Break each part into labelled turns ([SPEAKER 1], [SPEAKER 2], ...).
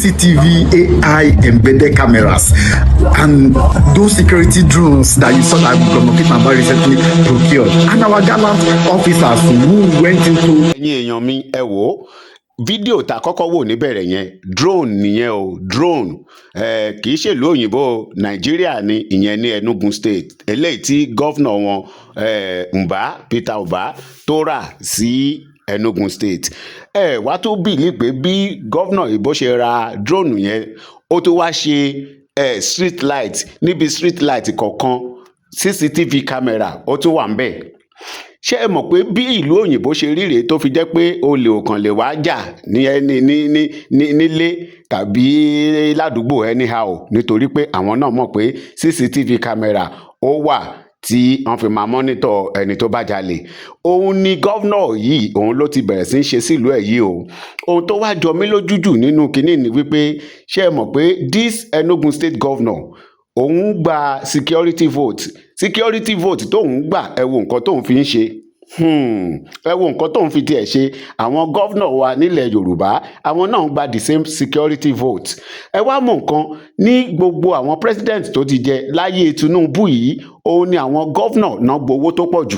[SPEAKER 1] CCTV AI embedded cameras and those security drones that you saw that Governor Peter Mbah recently procured, and our gallant officers who went into
[SPEAKER 2] Ẹ̀yin èèyàn mi, ẹ wò ó, fídíò tá a kọ́kọ́ wò níbẹ̀rẹ̀ yẹn, drone nìyẹn o. Drone, kì í ṣèlú òyìnbó o, Nàìjíríà ni ìyẹn, ní Enugu State, eléyìí tí governor wọn, Mbah, Peter Mbah, tó rà sí Enugu State. Ẹ wá tó believe pé bí governor ìbò ṣe ra drone yẹn, ó tó wá ṣe street light, níbi street light kọ̀ọ̀kan, CCTV camera ó tún wà ń bẹ̀. Ṣé ẹ mọ̀ pé bí ìlú òyìnbó ṣe rí rèé, tó fi jẹ́ pé olè ò kàn lè wá jà ní ẹni ní nílé tàbí ládùúgbò anyhow, nítorí pé àwọn náà mọ̀ pé CCTV camera ó wà tí wọ́n fi máa monitor ẹni tó bá jalè? Òun ni governor yìí, òun ló ti bẹ̀rẹ̀ sí í ṣe sílùú ẹ̀ yìí o. Ohun tó wá jọ mí lójú jù nínú kinní ni wípé, ṣé ẹ mọ̀ pé this Enugu State governor, òun gba security vote? Security vote tóun gbà, ẹ wo nǹkan tóun fi ń ṣe. Ẹ wo nǹkan tóun fi tiẹ̀ ṣe. Àwọn governor wa nílẹ̀ Yorùbá, àwọn náà ń gba the same security vote. Ẹ wá mọ̀ nǹkan, ní gbogbo àwọn president tó ti jẹ láyé Tinubu yìí, òun ni àwọn governor náà gbowó tó pọ̀ jù.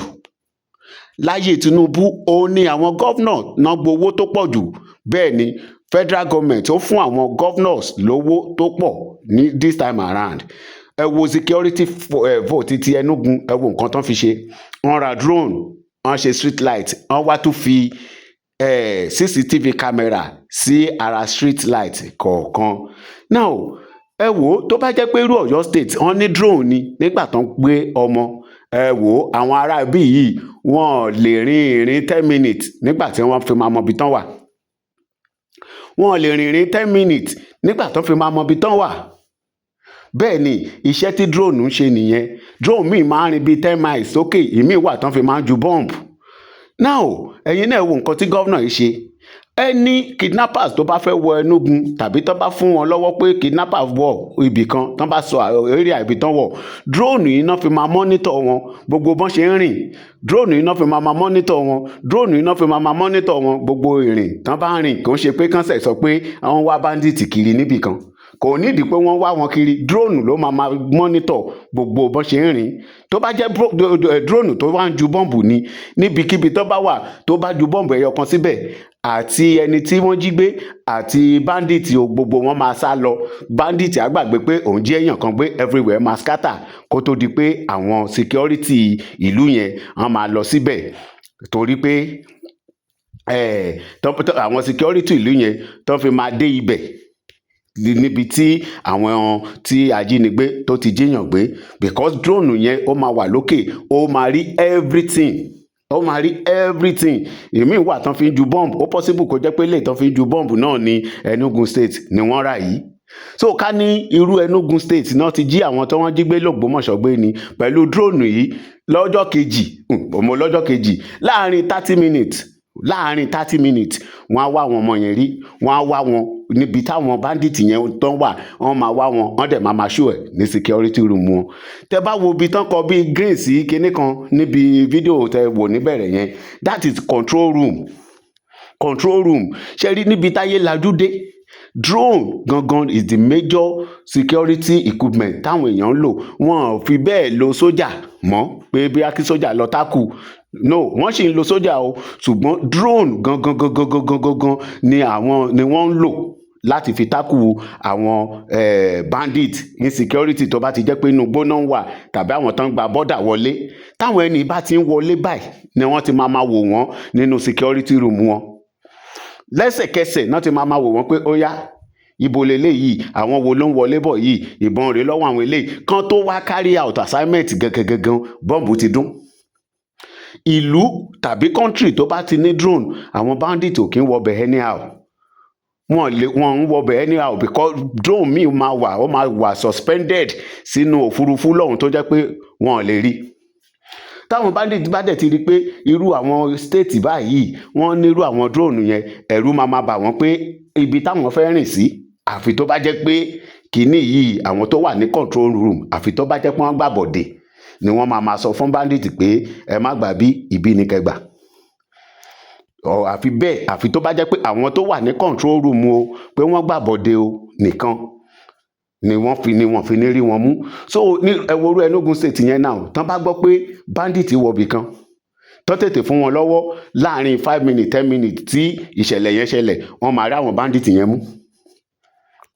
[SPEAKER 2] Láyé Tinubu, òun ni àwọn governor náà gbowó tó pọ̀ jù. Bẹ́ẹ̀ ni federal government ó fún àwọn governors lówó tó pọ̀ ní this time around. Ẹ wo security vote ti Enugu, ẹ wo nǹkan tán fi ṣe. Wọ́n ra drone, wọ́n ṣe street light, wọ́n wá tún fi CCTV camera sí ara street light kọ̀ọ̀kan. Now, ẹ wò ó, tó bá jẹ́ pé irú Ọ̀yọ́ State wọ́n ní drone ni nígbà tán gbé ọmọ, ẹ wò ó, àwọn ará ibí yìí, wọn lè rin ìrìn 10 minutes nígbà tí wọ́n fi máa mọ ibi tán wà. Wọn lè rìn ìrìn 10 minutes nígbà tó fi máa mọ ibi tán wà. Bẹ́ẹ̀ ni iṣẹ́ tí drone ń ṣe nìyẹn. Drone míì máa ń rìn bíi 10 miles sókè, ìmíì wà tán fi máa ń ju bomb. Now, ẹ̀yin náà wo nǹkan tí governor yìí ṣe. Ẹni kidnappers tó bá fẹ́ wọ Enugu, tàbí tó bá fún wọn lọ́wọ́ pé kidnappers wọ ibì kan, tó bá sọ area ibi tán wọ̀, drone yìí náà fi máa monitor wọn, gbogbo bọ́n ṣe ń rìn. Drone yìí náà fi máa monitor wọn. Drone yìí náà fi máa monitor wọn, gbogbo ìrìn tán bá ń rìn. Kò ń ṣe pé kánṣẹ̀ sọ pé àwọn wá bandit kiri níbì kan, kò nídìí pé wọ́n wá wọn kiri. Drone ló máa monitor gbogbo bọ́n ṣe ń rìn. Tó bá jẹ́ drone tó wá ń ju bọ́ǹbù ni, níbikíbi tó bá wà, tó bá ju bọ́ǹbù ẹyọ kan síbẹ̀, àti ẹni tí wọ́n jí gbé àti bandit o, gbogbo wọn máa sá lọ. Bandit á gbàgbé pé òun jí èèyàn kan gbé, everywhere máa scatter kó tó di pé àwọn security ìlú yẹn, wọ́n máa lọ síbẹ̀, torí pé àwọn security ìlú yẹn tó fi máa dé ibẹ̀ níbi tí àwọn tí ajínigbé tó ti jíyàn gbé, because drone yẹn, ó máa wà lókè, ó máa rí everything, ó máa rí everything. Ìmíì wà tán fi ń ju bomb. Ó possible kó jẹ́ pé lè tán fi ń ju bomb náà ní Enugu State ni wọ́n rà yìí. So ká ní irú Enugu State náà ti jí àwọn tó wọ́n jí gbé lÒgbómọ̀ṣọ́ gbé ni, pẹ̀lú drone yìí, lọ́jọ́ kejì, mo lọ́jọ́ kejì, láàrin 30 minutes, láàrin 30 minutes, wọ́n á wá àwọn ọmọ yẹn rí. Wọ́n á wá wọn níbi táwọn bandit yẹn tán wà. Wọ́n máa wá wọn, wọ́n dẹ̀ máa show ẹ̀ ní security room wọn. Tẹ́ bá wo ibi tán kọ bíi green sí kinní kan níbi fídíò tẹ́ wò níbẹ̀rẹ̀ yẹn, that is control room. Control room. Ṣe rí níbi táyé lajú dé, drone gangan is the major security equipment táwọn èèyàn ń lò. Wọn ò fi bẹ́ẹ̀ lo sójà mọ́, pé bí kí sójà lọ tákù. No, wọ́n sì ń lo sójà o, ṣùgbọ́n drone gangan gangan gangan gangan ni àwọn ni wọ́n ń lò láti fi tackle àwọn bandit insecurity. Tó bá ti jẹ́ pé inú igbó náà wà, tàbí àwọn tó ń gba border wọlé, táwọn ẹni bá ti ń wọlé báyìí ni wọ́n ti máa wò wọ́n nínú security room wọn. Lẹ́sẹ̀kẹsẹ̀ náà ti máa wò wọ́n pé ó yá, ibo leléyìí? Àwọn wo ló ń wọlé bọ̀ yìí? Ìbọn rèé lọ́wọ́ àwọn eléyìí. Kan tó wá carry out assignment gangan gangan, bọ́ǹbù ti dún. Ìlú tàbí country tó bá ti ní drone, àwọn bandit ò kí ń wọbẹ̀ anyhow. Wọn lè, wọn ń wọbẹ̀ anyhow, because drone míì máa wà, ó máa wà suspended sínú òfurufú lọ́hùn, tó jẹ́ pé wọn ò lè rí. Táwọn bandit bá dẹ̀ ti rí i pé irú àwọn state báyìí, wọ́n nírú àwọn drone yẹn, ẹ̀rù máa bà wọ́n pé ibi táwọn fẹ́ rìn sí, àfi tó bá jẹ́ pé kínní yìí, àwọn tó wà ní control room, àfi tó bá jẹ́ pé wọ́n gbàbọ̀dè ni wọ́n máa sọ fún bandit pé ẹ má gbà bí ibi ní kẹgbà. Ọ àfi bẹ́ẹ̀, àfi tó bá jẹ́ pé àwọn tó wà ní control room o, pé wọ́n gbàbọ̀dé o nìkan ni wọ́n fi ní rí wọn mú. So ní ẹ wo irú Enugu State yẹn náà, tán bá gbọ́ pé bandit wọ̀bì kan, tán tètè fún wọn lọ́wọ́ láàrin 5 minutes, 10 minutes tí ìṣẹ̀lẹ̀ yẹn ṣẹlẹ̀, wọ́n máa rí àwọn bandit yẹn mú,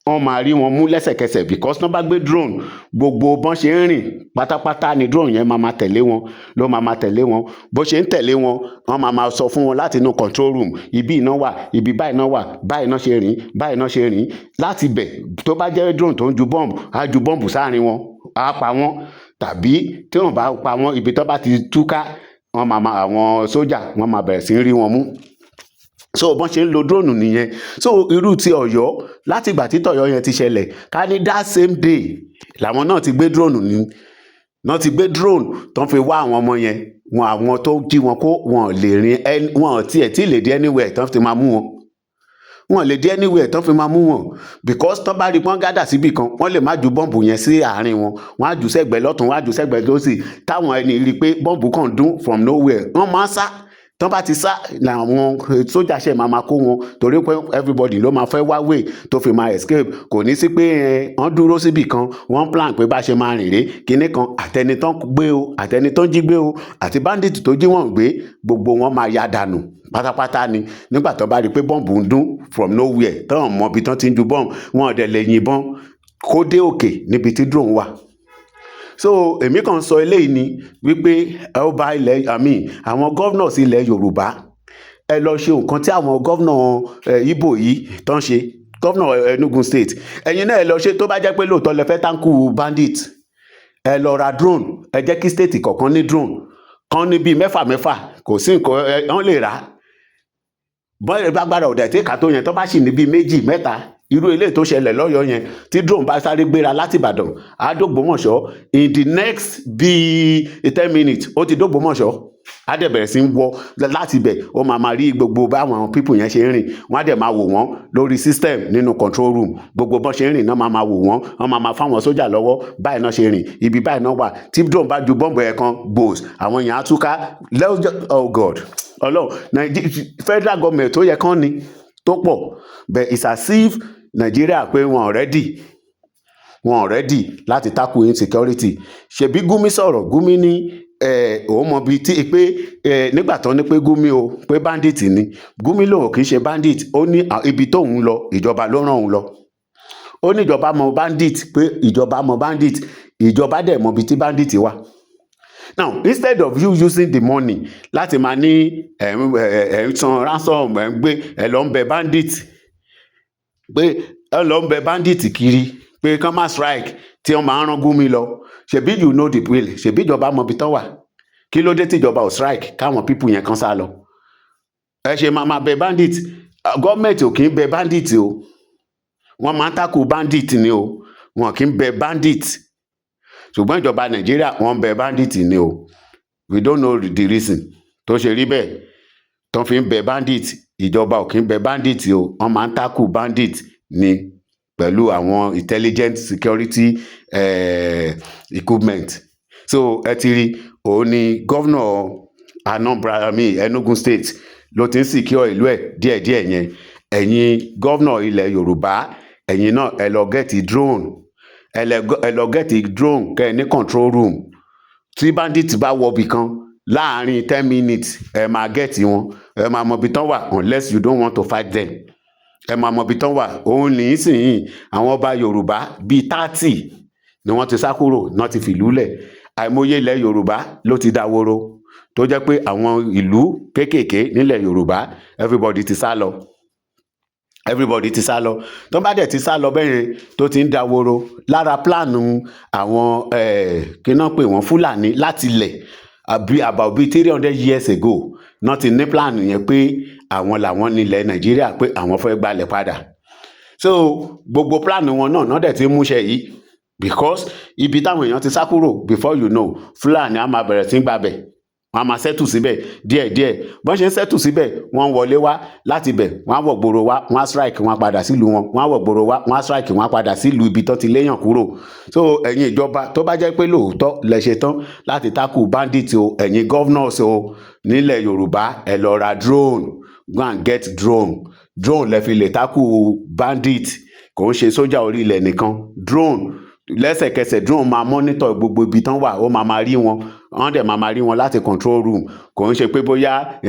[SPEAKER 2] wọ́n máa rí wọn mú lẹ́sẹ̀kẹsẹ̀, because tán bá gbé drone, gbogbo bọ́n ṣe ń rìn pátápátá ni drone yẹn máa máa tẹ̀lé wọn, ló máa máa tẹ̀lé wọn. Bó ṣe ń tẹ̀lé wọn, wọ́n máa máa sọ fún wọn láti inú control room, ibi iná wà, ibi báyìí náà wà, báyìí náà ṣe rìn, báyìí náà ṣe rìn. Láti bẹ̀, tó bá jẹ́ drone tó ń ju bọ́ǹbù, á ju bọ́ǹbù sáàrin wọn, á pa wọ́n, tàbí tí wọ́n bá pa wọ́n, ibi tó bá ti túká, wọ́n máa máa àwọn sójà, wọ́n máa bẹ̀rẹ̀ sí í rí wọn mú. So bọ́n ṣe ń lo drone nìyẹn. So irú ti Ọ̀yọ́, láti ìgbà tí tọ̀yọ́ yẹn ti ṣẹlẹ̀, ká ní that same day làwọn náà ti gbé drone ní náà ti gbé drone tó ń fi wá àwọn ọmọ yẹn, wọn àwọn tó jí wọn kó, wọn lè rin, wọn tiẹ̀ tí lè dé anywhere tó fi máa mú wọn. Wọn lè dé anywhere tó fi máa mú wọn, because tó bá rí pọ́n gather síbì kan, wọ́n lè má ju bọ́ǹbù yẹn sí àárín wọn, wọ́n á jù sẹ́gbẹ̀ẹ́ lọ́tún, wọ́n á jù sẹ́gbẹ̀ẹ́ lósì. Táwọn ẹni rí i pé bọ́ǹbù kàn dún from nowhere, wọ́n máa ń sá. Tán bá ti sá làwọn sójà ṣe máa máa kó wọn, torí pé everybody ló máa fẹ́ wá way tó fi máa escape. Kò ní sí pé ẹ wọ́n dúró síbì kan, wọ́n plan pé bá ṣe máa rìn rè kinní kan. Àtẹni tán gbé o, àtẹni tán jí gbé o, àti bandit tó jí wọ́n gbé, gbogbo wọn máa ya dànù pátápátá ni nígbà tó bá rí i pé bọ́ǹbù ń dún from nowhere, tán mọ ibi tán ti ń ju bọ́ǹbù. Wọn ò dẹ̀ lè yìnbọn kó dé òkè níbi tí drone wà. So èmi kàn sọ eléyìí ni wípé ọba ilẹ̀, I mean, àwọn governors ilẹ̀ Yorùbá, ẹ lọ ṣe nǹkan tí àwọn governor Ìgbò yìí tán ṣe. Governor Enugu State, ẹ̀yin náà ẹ lọ ṣe. Tó bá jẹ́ pé lóòótọ́ lẹ fẹ́ tackle bandit, ẹ lọ ra drone. Ẹ jẹ́ kí state kọ̀ọ̀kan ní drone kan, ní bíi mẹ́fà mẹ́fà. Kò sí nǹkan ẹ wọ́n lè rà á bọ́n gbàgbára ọ̀dẹ̀ tí kà tó yẹn. Tó bá sì ní bíi méjì, mẹ́ta, irú eléyìí tó ṣẹlẹ̀ lọ́yọ̀ọ́ yẹn, tí drone bá sáré gbéra láti Ìbàdàn, á dÓgbómọ̀ṣọ́ in the next bíi 10 minutes. Ó ti dÓgbómọ̀ṣọ́, á dẹ̀ bẹ̀rẹ̀ sí ń wọ láti ibẹ̀, ó máa máa rí gbogbo báwọn people yẹn ṣe ń rìn. Wọ́n á dẹ̀ máa wò wọ́n lórí system nínú control room. Gbogbo bọ́n ṣe ń rìn náà máa máa wò wọ́n. Wọ́n máa máa fáwọn sójà lọ́wọ́, báyìí náà ṣe rìn, ibi báyìí náà wà. Tí drone bá ju bọ́ǹbù ẹ̀ kan gbòòs, àwọn èèyàn á túká lẹ́jọ́. Oh God, Ọlọ́run! Federal government tó yẹ kán ni tó pọ̀, but it's as if Nigeria pé wọn ready láti tackle insecurity. Ṣebí Gumi sọ̀rọ̀, Gumi ní òun mọ bíi tí pé nígbà tó ní pé Gumi o, pé bandit ni. Gumi lòun kì í ṣe bandit. Ó ní ibi tóun lọ, ìjọba ló rán òun lọ. Ó ní ìjọba mọ bandit, pé ìjọba mọ bandit, ìjọba dẹ̀ mọ ibi tí bandit wà. Now, instead of you using the money láti máa ní ẹ̀ ń san ransom, ẹ̀ ń gbé, ẹ̀ lọ ń bẹ bandit, pé ẹ̀ lọ ń bẹ bandit kiri pé kán má strike, tí wọ́n máa ń rán Gumi lọ, ṣebí you know the bill, ṣebí ìjọba mọ ibi tán wà, kí ló dé tíjọba ò strike káwọn people yẹn kan sá lọ? Ẹ ṣe máa máa bẹ bandit. Gọ́ọ̀mẹ̀ntì ò kì í bẹ bandit o. Wọ́n máa ń tackle bandit ni o, wọn kì í bẹ bandit. Ṣùgbọ́n ìjọba Nàìjíríà, wọ́n ń bẹ bandit ni o. We don't know the reason tó ṣe rí bẹ́ẹ̀ tó fi ń bẹ bandit. Ìjọba ò kì í bẹ bandit o, wọ́n máa ń tackle bandit ni pẹ̀lú àwọn intelligent security equipment. So ẹ ti rí, òun ni governor Anambra, I mean, Enugu State ló ti ń secure ìlú ẹ̀ díẹ̀díẹ̀ yẹn. Ẹ̀yin governor ilẹ̀ Yorùbá, ẹ̀yin náà ẹ lọ get drone, ẹ lọ get drone, kẹ́ ẹ ní control room. Tí bandit bá wọbì kan, láàárín 10 minutes, ẹ máa get wọn, ẹ máa mọ ibi tán wà, unless you don't want to fight them. Ẹ máa mọ ibi tán wà. Òun ní í sìn yìí, àwọn ọba Yorùbá bíi 30 ni wọ́n ti sá kúrò náà, ti fìlú lẹ̀. Àìmọye ilẹ̀ Yorùbá ló ti dahoro, tó jẹ́ pé àwọn ìlú kéékèèké nílẹ̀ Yorùbá, everybody ti sá lọ, everybody ti sá lọ. Tó bá dẹ̀ ti sá lọ bẹ́yẹn, tó ti ń dahoro, lára plan àwọn kí náà pè wọ́n, Fúlàní láti ilẹ̀, àbí about bíi 300 years ago náà ti ní plan yẹn pé àwọn làwọn nílẹ̀ Nàìjíríà, pé àwọn fẹ́ gbalẹ̀ padà. So gbogbo plan wọn náà náà dẹ̀ ti ń múṣẹ yìí, because ibi táwọn èèyàn ti sá kúrò, before you know, Fúlàní á máa bẹ̀rẹ̀ sí gbabẹ̀, wọ́n á máa settle síbẹ̀ díẹ̀díẹ̀. Bọ́n ṣe ń settle síbẹ̀, wọ́n ń wọlé wá láti bẹ̀, wọ́n á wọ̀ gbòòrò wá, wọ́n á strike, wọ́n á padà sílùú wọn. Wọ́n á wọ̀ gbòòrò wá, wọ́n á strike, wọ́n á padà sílùú ibi tó ti léyàn kúrò. So ẹ̀yin ìjọba, tó bá jẹ́ pé lóòótọ́ lẹ ṣe tán láti tackle bandit o, ẹ̀yin governors o nílẹ̀ Yorùbá, ẹ lọ ra drone. Go and get drone. Drone lẹ fi lè tackle bandit. Kò ń ṣe sójà orí ilẹ̀ nìkan. Drone, lẹ́sẹ̀kẹsẹ̀ drone máa monitor gbogbo ibi tán wà, ó máa máa rí wọn, wọ́n dẹ̀ máa máa rí wọn láti control room. Kò ń ṣe pé bóyá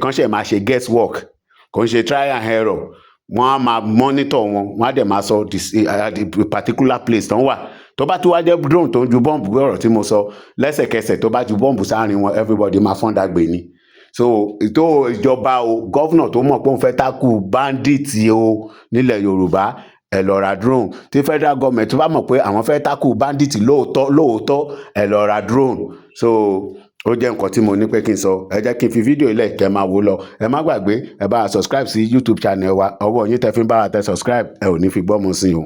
[SPEAKER 2] kàn ṣe máa ṣe guess work, kò ń ṣe try and error. Wọ́n á máa monitor wọn, wọ́n á dẹ̀ máa sọ the particular place tán wà. Tó bá tún wá jẹ́ drone tó ń ju bọ́ǹbù, bí ọ̀rọ̀ tí mo sọ, lẹ́sẹ̀kẹsẹ̀ tó bá ju bọ́ǹbù sáàrin wọn, everybody máa fọ́n dàgbé ni. So tó ìjọba o, governor tó mọ̀ pé òun fẹ́ tackle bandit o nílẹ̀ Yorùbá, ẹ lọ ra drone. Tí federal government tó bá mọ̀ pé àwọn fẹ́ tackle bandit lóòótọ́ lóòótọ́, ẹ lọ ra drone. So ó jẹ́ nǹkan tí mo ní pé kí n sọ. Ẹ jẹ́ kí n fi fídíò ilẹ̀ kẹ́ máa wò lọ. Ẹ má gbàgbé, ẹ bá a subscribe sí YouTube channel wa. Ọwọ́ yín tẹ́ fi ń bá wa tẹ subscribe, ẹ ò ní fi gbọ́mọ sí o.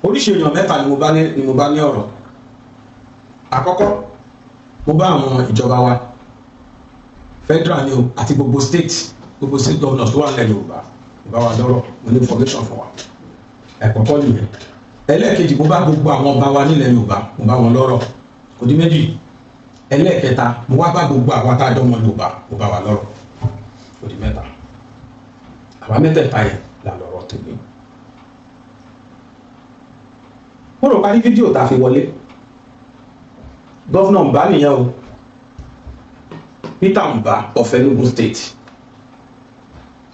[SPEAKER 3] Oríṣi èèyàn mẹ́ta ni mo bá ní ọ̀rọ̀. Àkọ́kọ́, mo bá àwọn ìjọba wa, federal ni o, àti gbogbo state governors tó wà nílẹ̀ Yorùbá, mo bá wa lọ́rọ̀, mo ní information fún wa. Ẹ̀kọ́kọ́ nìyẹn. Ẹlẹ́ẹ̀kejì, mo bá gbogbo àwọn ọba wa nílẹ̀ Yorùbá, mo bá wọn lọ́rọ̀. Kò dín méjì. Ẹlẹ́ẹ̀kẹta, mo wá bá gbogbo àwọn atájọ́ ọmọ Yorùbá, mo bá wa lọ́rọ̀. Kò dín mẹ́ta. Àwa mẹ́tẹ̀ẹ̀ta yẹn là lọ́rọ̀ tèmi. Mo rò parí fídíò tá a fi wọlé. Governor Mbah nìyẹn o, Peter Mbah of Enugu State.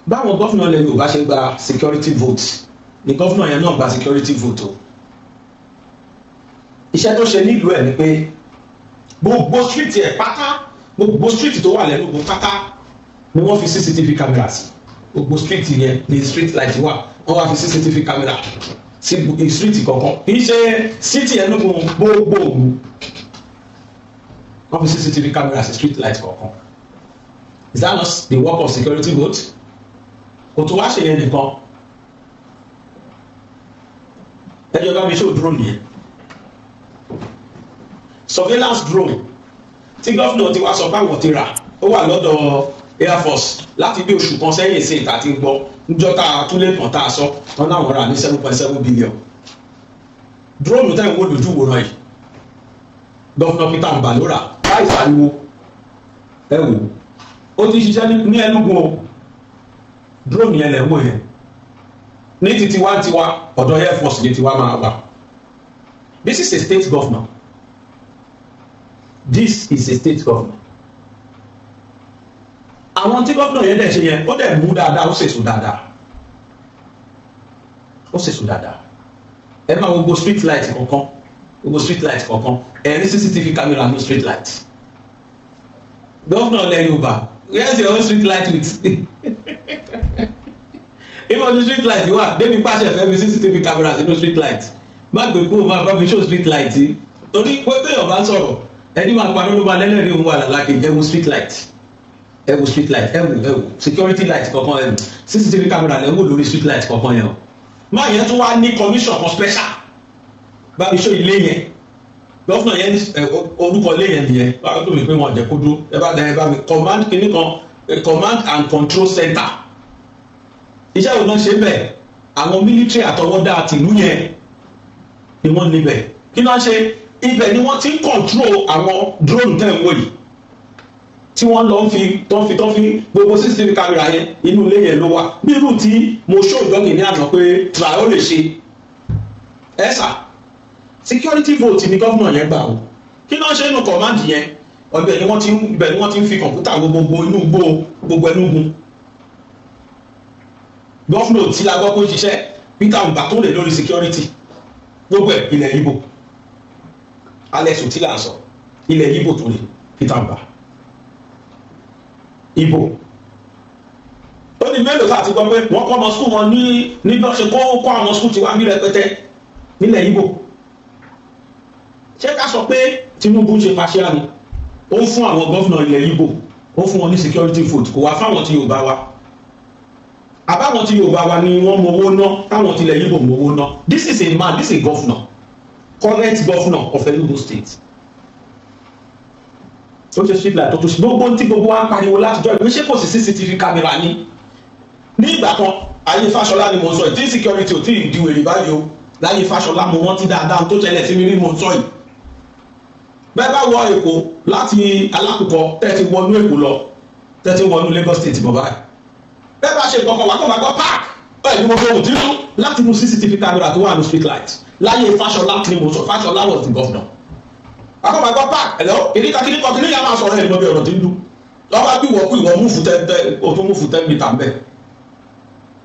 [SPEAKER 3] Báwọn governor ilẹ̀ Yorùbá ṣe gba security vote ni governor yẹn náà gba security vote o. Iṣẹ́ tó ṣe nílùú ẹ̀ ni pé gbogbo street ẹ̀ pátá, gbogbo street tó wà lẹ́nugu pátá ni wọ́n fi CCTV camera sí. Gbogbo street yẹn ni street light wà, wọ́n wá fi CCTV camera sí street kọ̀ọ̀kan. Kì í ṣe city Enugu, gbogbo ògùn, wọ́n fi CCTV camera sí street light kọ̀ọ̀kan. Is that not the work of security vote? Kò tó wá ṣe yẹn nìkan. Ẹjọ́ bá mi ṣó drone yẹn, surveillance drone tí governor ti wá sọ pé àwọn ti rà, ó wà lọ́dọ̀ Air Force láti bí oṣù kan sẹ́yìn sí ìta ti ń gbọ́ níjọ́ tá a túlé kan tá a sọ wọn náà rà ní 7.7 billion. Drone tẹ́ ń wò lójú wòran yìí, Governor Peter Mbah ló rà láì pariwo. Ẹ wò ó, ti ṣiṣẹ́ ní Enugu o. Drone yẹn lẹ̀ ń wò yẹn ní ti tiwantiwa, ọ̀dọ̀ Air Force ní tiwa máa wà. This is a state governor. This is a state governor. Àwọn tí governor yẹn dẹ̀ ṣe yẹn, ó dẹ̀ mú dáadáa, ó ṣèṣù dáadáa, ó ṣèṣù dáadáa. Ẹ máa gbogbo street light kọ̀ọ̀kan, gbogbo street light kọ̀ọ̀kan, ẹ rí CCTV camera ní street light. Governor ilẹ̀ Yorùbá, where's your own street light with ibo ní street light wà débi pàṣẹ fẹ́ fi CCTV camera sínú street light? Má gbé kúrò, má bá mi show street light yìí, torí pé téèyàn bá sọ̀rọ̀, ẹni máa paná ló máa lẹ́lẹ́rìí òun wà lálàkè. Ẹ wo street light, ẹ wo street light, ẹ wo, ẹ wo security light kọ̀ọ̀kan, ẹ wo CCTV camera lẹ́ ń wò lórí street light kọ̀ọ̀kan yẹn o. Máa yẹn tún wá ní commission kan special. Bá mi show ilé yẹn. Governor yẹn ní orúkọ ilé yẹn nìyẹn. Bá tó mi pé wọn jẹ́ kó dúró. Ẹ bá ẹ bá mi command kìíní kan, command and control center. Iṣẹ́ wo náà ṣe bẹ́ẹ̀? Àwọn military àtọwọ́dá tìlú yẹn ni wọ́n níbẹ̀. Kí náà ṣe ibẹ̀ ni wọ́n ti ń control àwọn drone tẹ̀ ń wò yìí tí wọ́n lọ fi tó ń fi gbogbo CCTV camera yẹn. Inú ilé yẹn ló wà, bí irú tí mo ṣó ìjọ́gìn ní àná pé tra ó lè ṣe ẹ sà. Security vote ni governor yẹn gbà o. Kí náà ṣe inú command yẹn? Ọbẹ̀ ni wọ́n ti ń ibẹ̀ ni wọ́n ti ń fi kọ̀ǹpútà wo gbogbo inú gbó gbogbo Ẹnugu. Governor tí la gbọ́ pé ó ṣiṣẹ́, Peter Mbah, tó lè lórí security gbogbo ẹ̀, ilẹ̀ Ìgbò, Alex Otti là ń sọ, ilẹ̀ Ìgbò tó lè Peter Mbah Ìgbò. Ó ní mélòó tá a ti gbọ́ pé wọ́n kọ́ ọmọ school wọn ní bí wọ́n ṣe kó àwọn school tiwa ní rẹpẹtẹ nílẹ̀ Ìgbò. Ṣé ká sọ pé Tinubu ń ṣe pàṣẹ ni? Ó ń fún àwọn governor ilẹ̀ Ìgbò, ó fún wọn ní security vote, kò wá fáwọn tí Yorùbá wa. Àbáwọn tí Yorùbá wa ni wọ́n mọ owó ná, táwọn tilẹ̀ Ìgbò mọ owó ná. This is a man, this is a governor, current governor of Enugu State. Ó ṣe street light tó tó ṣe gbogbo tí gbogbo wa ń pariwo látijọ́ ìwé. Ṣé kò sí CCTV camera ní ní ìgbà kan? Ayé Fáṣọlá ni mo ń sọ yìí, tí security ò tí ì di wèrè báyìí o. Láyé Fáṣọlá, mo rántí dáadáa tó ṣẹlẹ̀ sí mi rí, mo ń sọ yìí. Bẹ́ẹ̀ bá wọ Èkó láti Alákùkọ, tẹ́ ti wọnú Èkó lọ, tẹ́ ti wọnú Lagos State bọ̀ báyìí. Bẹ́ẹ̀ bá ṣe nǹkan kan, wà kó máa gbọ́ park ẹ̀ ní mo fi ohun tí ń láti inú CCTV camera tó wà ní street light láyé Fáṣọlá ni mo sọ. Fáṣọlá was the governor. Wà kó máa gbọ́ park, hello, kìnìkan kìnìkan kìnìkan máa sọ̀rọ̀ ẹ̀ lọ́bẹ̀ ọ̀rọ̀ tí ń dún lọ́wọ́ bá bí wọ́n kú, ìwọ move 10 10, o tún move 10 meter mbẹ́,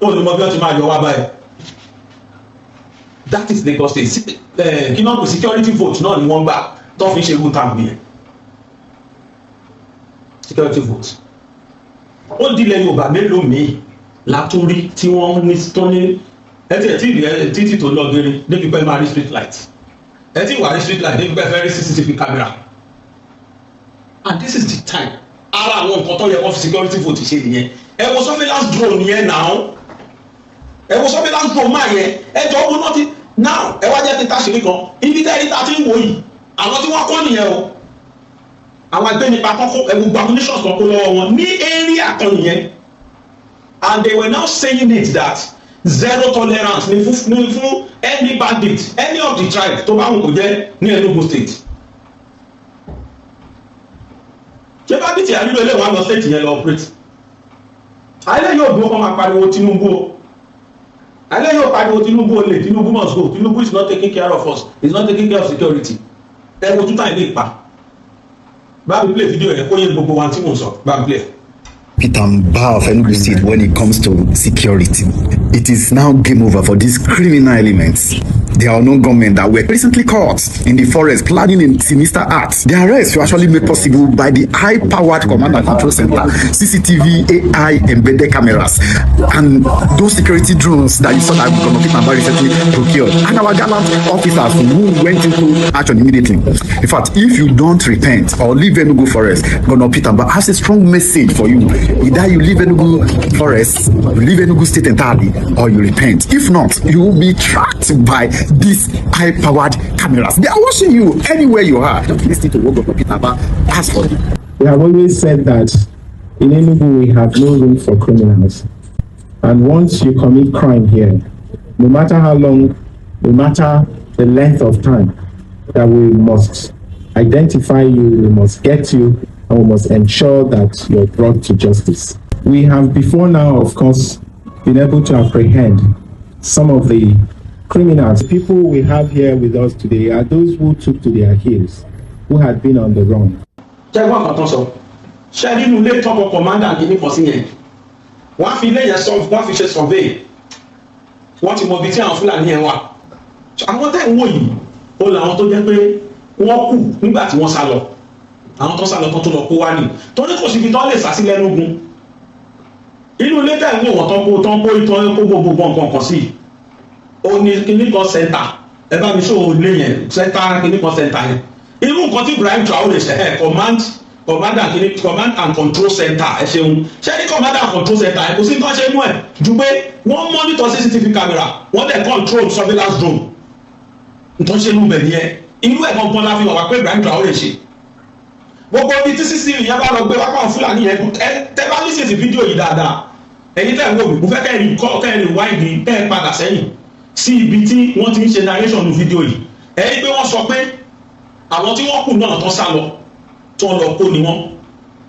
[SPEAKER 3] ó ní mo bí wọ́n ti máa yọ wá báyìí. That is Lagos State. Kí náà kò security vote náà ni wọ́n gbà tó fi ń ṣe irú tàbí yẹn, security vote. Ó dilẹ̀ Yorùbá mélòó míì látúrí tí wọ́n ní tó ní ẹ tí ẹ tí ì títì tó lọ gere débi pé máa rí street light, ẹ tí wà rí street light débi pé fẹ́ rí CCTV camera. And this is the time. Ara àwọn nǹkan tó yẹ kó fi security vote ṣe nìyẹn. Ẹ wo surveillance drone yẹn now, ẹ wo surveillance drone máa yẹn. Ẹ jọ owó náà ti now. Ẹ wá jẹ́ kí n táṣìírí kan. Ibi tẹ́ ẹni tá a ti ń wò yìí, àwọn tí wọ́n kọ́ nìyẹn o, àwọn agbẹnipa kọ́kọ́. Ẹ gbogbo ammunition kan kó lọ́wọ́ wọn ní area kan nìyẹn. And they were now saying it that zero tolerance ní fún any bandit, any of the tribe tó bá wù kó jẹ́ ní Enugu State. Ṣé bandit àrílò ilé wa lọ state yẹn lọ operate? Àìlè yóò dúró kọ́ máa pariwo Tinubu o, àìlè yóò pariwo Tinubu o lè, Tinubu must go, Tinubu is not taking care of us, he is not taking care of security. Ẹ wo tútà ilé ìpa. Bá mi play video yẹn kó yé gbogbo wa tí mò ń sọ. Bá mi play.
[SPEAKER 1] Peter Mbah of Enugu State when it comes to security. It is now game over for these criminal elements. There are unknown gunmen that were recently caught in the forest planning a sinister act. The arrests were actually made possible by the high-powered command and control center, CCTV, AI embedded cameras, and those security drones that you saw that Governor Peter Mbah recently procured, and our gallant officers who went into action immediately. In fact, if you don't repent or leave Enugu forest, Governor Peter Mbah has a strong message for you. Either you leave Enugu forest, you leave Enugu State entirely, or you repent. If not, you will be tracked by these high-powered cameras. They are watching you anywhere you are. Just listen to what Governor Peter Mbah has for you.
[SPEAKER 4] We have always said that in Enugu we have no room for criminals. And once you commit crime here, no matter how long, no matter the length of time, that we must identify you, we must get you, and we must ensure that you're brought to justice. We have before now, of course, been able to apprehend some of the criminals. The people we have here with us today are those who took to their heels, who had been on the run.
[SPEAKER 3] Ṣẹ́gbọ́n kan tán sọ ṣé nínú ilé tọkọ commander kìíní kan sí yẹn, wọ́n á fi ilé yẹn sọ, wọ́n á fi ṣe survey, wọ́n ti mọ ibi tí àwọn Fúlàní yẹn wà. Àwọn tẹ́ ń wò yìí, ó làwọn tó jẹ́ pé wọ́n kù nígbà tí wọ́n sá lọ, àwọn tó sá lọ tó lọ kó wá ní torí kò síbi tó lè sá sí lẹ́nugun. Inú ilé tẹ́ ń wò wọ́n tán kó tán kó ìtàn kó gbogbo nǹkan kan sí, ó ní kíní kan center. Ẹ bá mi ṣó ilé yẹn, center, kíní kan center yẹn. Irú nǹkan tí Ibrahim Traore ṣe ẹ, commander kíní, command and control center. Ẹ ṣeun. Ṣé ní command and control center ẹ, kò sí nǹkan ṣe inú ẹ ju pé wọ́n monitor CCTV camera, wọ́n dẹ̀ control surveillance drone. Nǹkan ṣe inú bẹ̀ nìyẹn. Irú ẹ̀ gangan la fi wà wá pé Ibrahim Traore ṣe. Gbogbo ibi tí CCTV yẹn bá lọ gbé wá pàwọn Fúlàní yẹn, ẹ tẹ bá listen sí fídíò yìí dáadáa, ẹ̀yin tẹ́ ń wò mí, mo fẹ́ kẹ́ ẹ kọ́ kẹ́ ẹ rewind, kẹ́ ẹ padà sẹ́yìn sí ibi tí wọ́n ti ń ṣe narration nu fídíò yìí. Ẹ rí pé wọ́n sọ pé àwọn tí wọ́n kù náà tán sá lọ tí wọ́n lọ kó ni wọ́n.